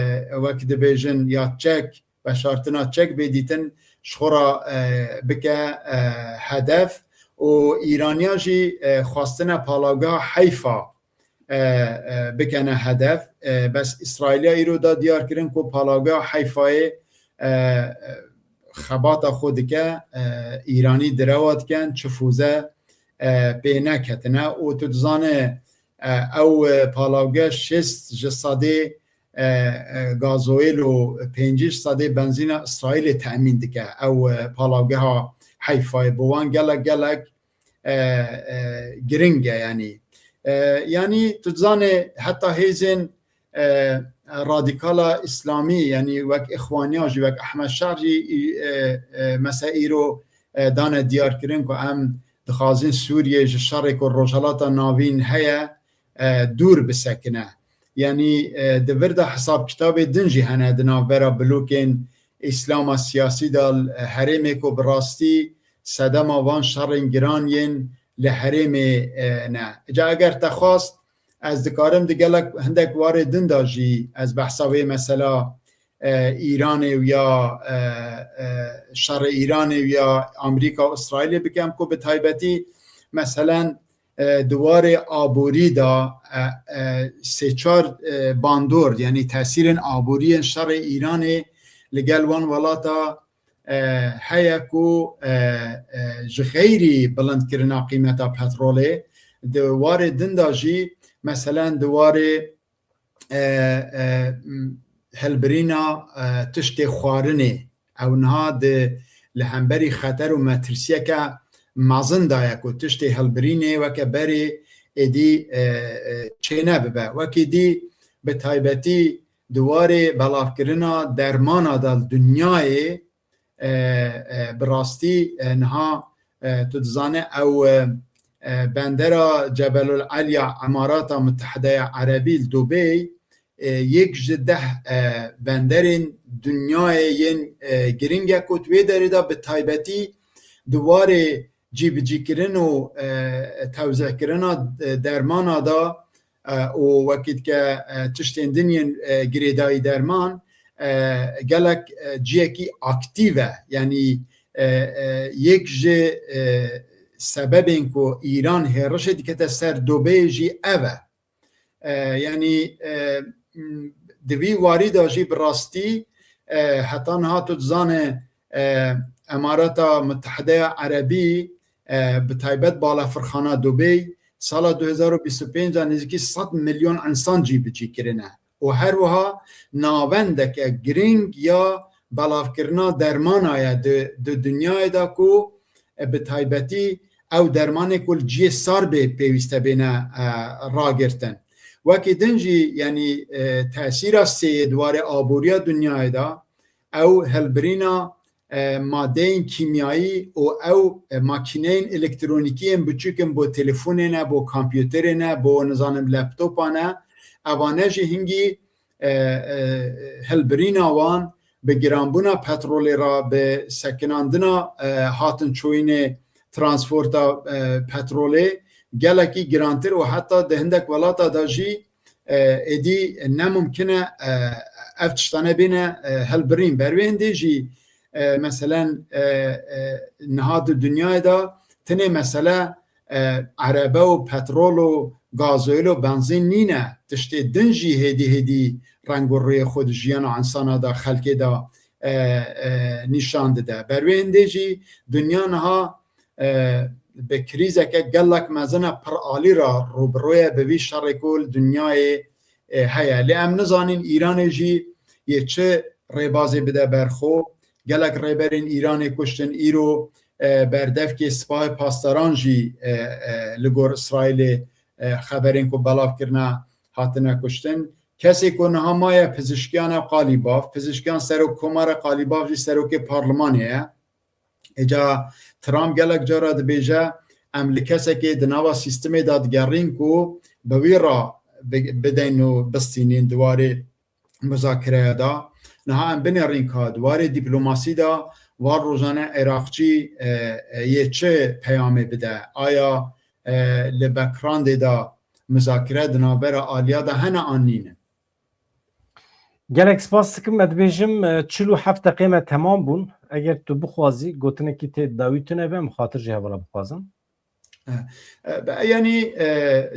wek dibêjin ya çek, veşartina çek bê dîtin, ji xwe re, e, bike, e, hedef û Îraniya jî, e, xwestine palavgeha Heyfa, e, e, bikene hedef. E, bes Îsraîliya îro da diyar kirin ku palavgeha Heyfayê, e, e, xebata xwe dike, e, Îranî direwa dikin, çi fûze, e, pê neketine û tu dizane, e, ew, e, palavge şêst ji sedê, e, e, gazoyêl û pêncî ji sedê benzîna Îsraîlê temîn dike. Ew, e, palavgeha Heyfayê bi wan gelek gelek, e, e, giring e, yanî. E, yanî tu dizanê heta hêzên, e, radîkala Îslamî, yanî wek Îxwaniya jî, wek Ehmed Şar jî, e, e, mese îro, e, dane diyarkirin ku em dixwazin Sûriyê ji şerê ku Rojhelata Navîn heye, e, dûr bisekine. Yanî, e, di vir de hesab kitabê din jî hene di navbera blokên Îslama siyasî de, e, herêmê ku bi rastî sedema van şerên giran yên li herêmê, e, ne. Ca eger te xwast, ez dikarim di gelek hindek warê din de jî ez behsa wê mesela, e, Îranê û ya, e, e, şerê Îranê û ya Amerîka û Îsraîlê bikem ku bi taybetî meselen, e, di warê aborî de, e, e, sê çar, e, bandor, yanî tesîrên aboriyên şerê Îranê li gel wan welata, e, heye ku, e, e, ji xeyrî bilindkirina qîmeta petrolê, di warê din de jî, meselen di warê, e, e, m, hilbirîna, e, tiştê xwarinê, ew niha di li hemberî xeter û metirsiyeke mezin de ye ku tiştê hilbirînê weke berê êdî, e, e, çênebibe. Wekî dî bi taybetî di warê belavkirina dermana de li dinyayê, e, e, bi rastî, e, niha, e, tu dizane ew, e, e, bendera Cebelul Eliya Emarata Mutehide ya Erebî li Dubey, e, yek ji deh, e, benderên dinyayê yên, e, giring e ku di wê derê de bi taybetî di warê cîbicîkirin û, e, tewzîkirina, e, dermana de, e, û wekî dike, e, tiştên din yên, e, girêdayî derman, e, gelek, e, ciyekî aktîv e. Yanî, e, e, yek ji, e, sebebên ku Îran hêrişê dikete ser Dubê jî ev e. E, yanî, e, m, di vî warî de jî bi rastî, e, heta niha tu dizane, e, Emareta Mutehide ya Erebî, e, bi taybet balafirxana Dubey, sala du hezar û bîst û pênc de nêzîkî sed milyon insan cîbicî kirine. Û her wiha navendeke giring ya belavkirina dermana ye di, di dinyayê de ku, e, bi taybetî ew dermanê ku li cihê sar bê pêwîste bêne, e, ragirtin. Wekî din jî, yanî, e, tesîra sêyê di warê aboriya dinyayê de, ew hilbirîna, e, madeyên kîmyayî û ew, e, makîneyên elektronîkî yên biçûk in, bo telefonê ne, bo kompûterê ne, bo, nizanim, laptopa ne. Evane jî hingî, e, e, hilbirîna wan bi giranbûna petrolê re, bi sekinandina, e, hatin çoyînê transporta, e, petrolê gelekî girantir û heta di hindek welata de jî, e, êdî ne mumkin e, e, ev tiştane bêne, e, hilbirîn. Ber wê hindê jî, e, meselen, e, e, niha di dinyayê de tenê mesele, e, erebe û petrol û gazoyîl û benzîn nîne. Tiştê din jî hêdî hêdî reng û rûyê xwe di jiyana insana de, xelkê de, e, e, nîşan dide. Ber wê hindê jî dinya niha, e, bi krîzeke gelek mezin e piralî re rûbirû ye bi vî şerê ku li dinyayê, e, heye. Lê em nizanîn Îranê jî yê çi rêbazê bide ber xwe. Gelek rêberên Îranê kuştin, îro, e, berdevkê Sipahê Pasdaran jî, e, e, li gor Îsraîlê, e, xeberên ku belav kirine hatine kuştin. Kesê ku niha maye pizişkiyan e Qalîbav, pizişkiyan serok komar e, Qalîbav jî serokê parlimanê ye. Êca Trump gelek cara dibêje, em li kesekê di nava sîstemê de digerîn ku bi wî re bi-, bidin û bistînin di warê muzakereya de. Niha em binêrîn ka di warê dîplomasî de van rojane Iraqçî, e, e, yê çi peyamê bide? Aya, e, li backgroundê de muzakere di navbera aliya de hene an nîne? Gelek spas dikim. Me dibêjim, e, çil û heft deqê me temam bûn. Eger tu bixwazî gotinekî tê dawî tune be, em xatir ji hevala bixwazin. E, e, be-, yanî, e,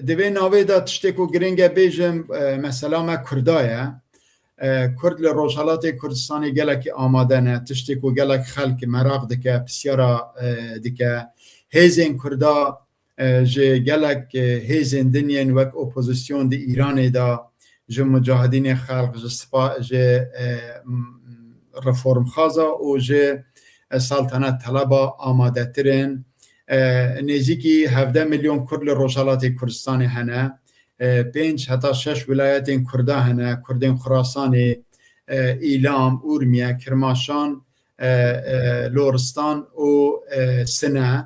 di vê navê de tiştê ku giring e bêjim, e, mesela me Kurda ye. E, Kurd li Rojhelatê Kurdistanê gelekî amade ne. Tiştê ku gelek xelk meraq dike, pisyara, e, dike. Hêzên Kurda, e, ji gelek, e, hêzên din yên wek opozîsyon di Îranê de, ji mucahidînê xelq, ji sipa-, ji, e, m-, reformxaza û ji, e, saltenet teleba amadetir in. E, nêzîkî hevdeh milyon Kurd li Rojhelatê Kurdistanê hene. E, pênc heta şeş wilayetên Kurda hene, Kurdên Xurasanê, e, Îlam, Urmiye, Kirmaşan, e, e, Loristan û, e, Sine.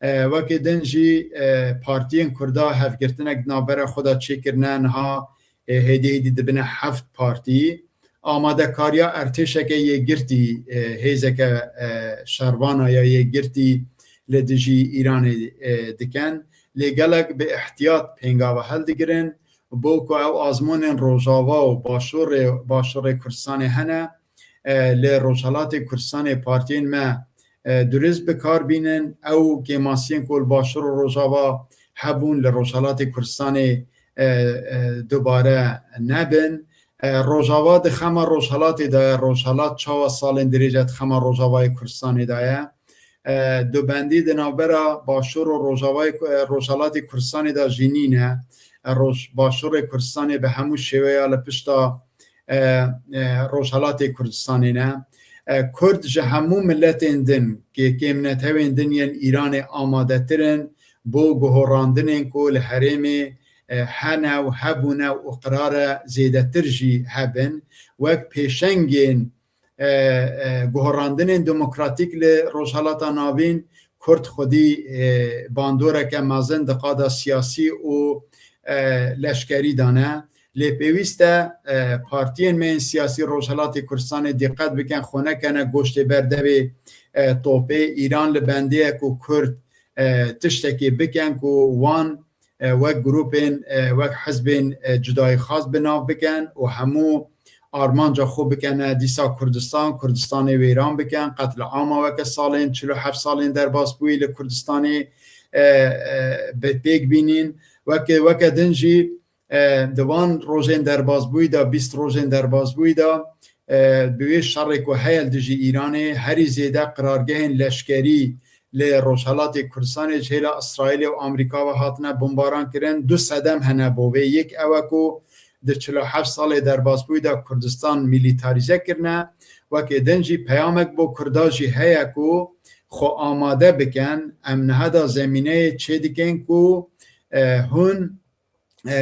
E, wekî din jî, e, partiyên Kurda hevgirtinek di navbera xwe de çêkirine, niha, e, hêdî hêdî dibine heft partî. Amadekariya ertêşeke yêgirtî, e, hêzeke, e, şervana ya yêgirtî li dijî Îranê, e, dikin. Lê gelek bi ihtiyat pêngava hildigirin, bo ku ew azmonên Rojava û Başûrê, Başûrê Kurdistanê hene, e, li Rojhelatê Kurdistanê partiyên me, e, durist bi kar bînin. Ew kêmasiyên ku li Başûr û Rojava hebûn li Rojhelatê Kurdistanê, e, e, dubare nebin. E, Rojava di xema Rojhelatê de ye. Rojhelat çawa salên dirêj e di xema Rojavayê Kurdistanê de ye. E, dubendî di navbera Başûr û Rojavayê Ku-, e, Rojhelatê Kurdistanê de jî nîne. E, Roj-, Başûrê Kurdistanê bi hemû şêweya li pişta, e, e, Rojhelatê Kurdistanê ne. E, Kurd ji hemû miletên din, kê-, kêmnetewên din yên Îranê amadetir in, bo guhorandinên ku li herêmê, e, hene û hebûne û qirare zêdetir jî hebin, wek pêşengên, e, e, guhorandinên demokratîk li Rojhelata Navîn, Kurd xwedî, e, bandoreke mezin di qada siyasî û, e, leşkerî de ne. Lê pêwîst e, e, partiyên me yên siyasî Rojhelatê Kurdistanê dîqet bikin, xwe nekene goştê ber devê, e, topê. Îran li bendê ye ku Kurd, e, tiştekê bikin ku wan, e, wek grûpên, e, wek hizbên, e, cudayîxwaz bi nav bikin û hemû armanca xwe bikene dîsa Kurdistan, Kurdistanê wêran bikin, qetlîama weke salên çil û heft salên derbasbûyî li Kurdistanê, e, e, bi pêk bînîn. Weke, weke din jî, e, di van rojên derbasbûyî de, bîst rojên derbasbûyî de, e, bi wê şerê ku heye li dijî Îranê, herî zêde qirargehên leşkerî li Rojhelatê Kurdistanê ji hêla Îsraîlê û Amerîka ve hatine bombaran kirin. Du sedem hene bo vê. Yek ew e ku di çil û heft salê derbasbûyî de Kurdistan milîtarîze kirine. Wekê din jî peyamek bo Kurda jî heye ku xwe amade bikin. Em niha da zemîneyê çêdikin ku, e, hûn, e,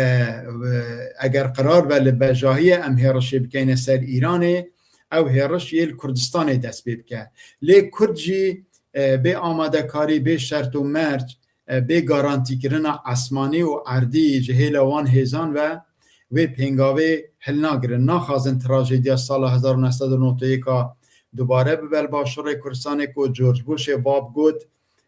eger qirar be li bejahiyê em hêrişê bikeyne ser Îranê, ew hêriş yê li Kurdistanê dest pê bike. Lê Kurd jî, e, bê amadekarî, bê şert û merc, e, bê garantîkirina esmanî û erdî ji hêla wan hêzan ve wê pêngavê hilnagirin. Naxwazin trajediya sala hezar û neh sed û nod û yek a dubare bibe li Başûrê Kurdistanê ku George Bushê bab got,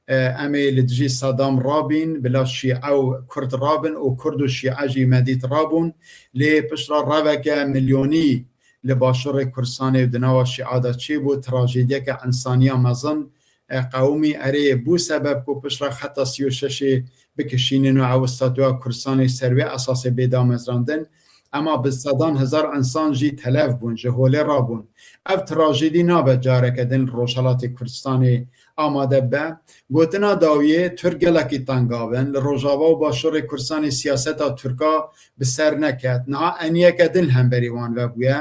e, em ê li dijî Saddam rabîn, bila Şîe û Kurd rabin û Kurd û Şîe jî me dît rabûn. Lê piştre reveke milyonî li Başûrê Kurdistanê û di nava Şîa de çêbû, trajediyeke însaniya mezin, e, qewimî. Erê, bû sebeb ku piştre xeta sî û şeşê bikişînin û ew statûya Kurdistanê ser wê esasê bê damezrandin. Ema bi sedan hezar însan jî telef bûn, ji holê rabûn. Ev trajedî nabe careke din li Rojhelatê Kurdistanê amade bibe. Gotina dawiyê, Tirk gelekî tengav in. Li Rojava û Başûrê Kurdistanê siyaseta Tirka bi ser neket. Niha eniyeke din li hemberî wan vebûye.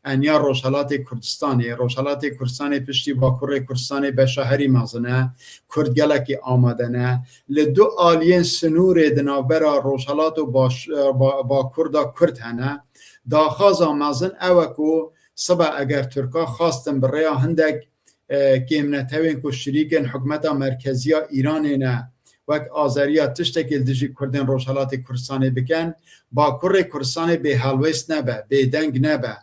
Eniya Rojhelatê Kurdistanê. Rojhelatê Kurdistanê piştî Bakurê Kurdistanê beşa herî mezin e. Kurd gelekî amade ne. Li du aliyên sinûrê di navbera Rojhelat û Baş-, Ba-, Bakur de Kurd hene. Daxwaza mezin ew e ku sibe eger Tirka xwestin bi rêya hindek, e, kêmnetewên ku şirîkên hikûmeta merkezî ya Îranê ne, wek Azeriya, tiştekê li dijî Kurdên Rojhelatê Kurdistanê bikin, Bakurê Kurdistanê bêhelwêst nebe, bêdeng nebe,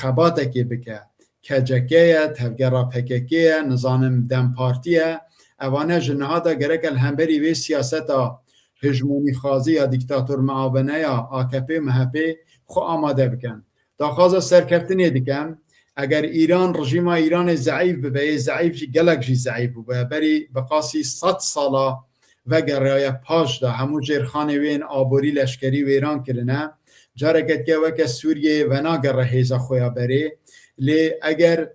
xebatekê bike. K C K ye, tevgera P K K ye, nizanim DEM Partî ye. Evane ji niha de gereke li hemberî vê siyaseta hejmonîxwazî ya dîktator muaweneya A K P û M H P xwe amade bikin. Daxwaza serkeftinê dikim. Eger Îran, rejîma Îranê zeîf bibe, yê zeîf jî gelek jî zeîf bûbe. Berî bi qasî sed sala vegeriyaye paş de, hemû jêrxanê wê yên aborî leşkerî wêran kirine. Careke dike weke Sûriyeyê venagere hêza xwe ya berê. Lê eger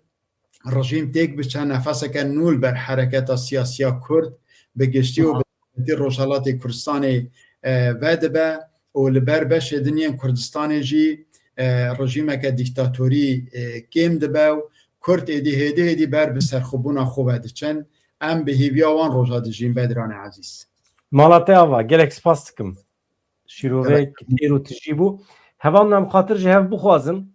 rejîm têk biçe, nefeseke nû li ber hereketa siyasiya Kurd bi giştî û bi taybetî Rojhelatê Kurdistanê, e, vedibe û li ber beşê din yên Kurdistanê jî, e, rejîmeke dîktatorî, e, kêm dibe û Kurd êdî hêdî hêdî ber bi serxwebûna xwe ve diçin. Em bi hêviya wan roja dijîn, Bedranê ezîz. Mala te ava, gelek spas dikim. Şîrovek têr û tijî bû. Hevalno, em xatir ji hev bixwazin.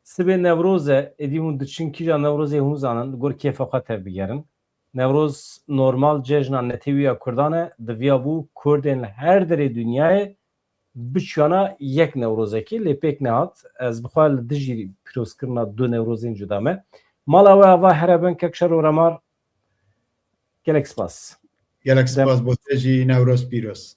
Sibê Newroz e, êdî hûn diçin kîja Newrozê hûn zanin, li gor kêfa xwe tevbigerin. Newroz normal cejna netewî ya Kurdan e, diviyabû Kurdên li her derê dinyayê biçûyana yek Newrozekê, lê pêk nehat. Ez bi xwe li dijî pîrozkirina du Newrozên cuda me. Mala we ava here bin, kek Şero Remar, gelek spas. Gelek spas bo te jî, Newroz pîroz.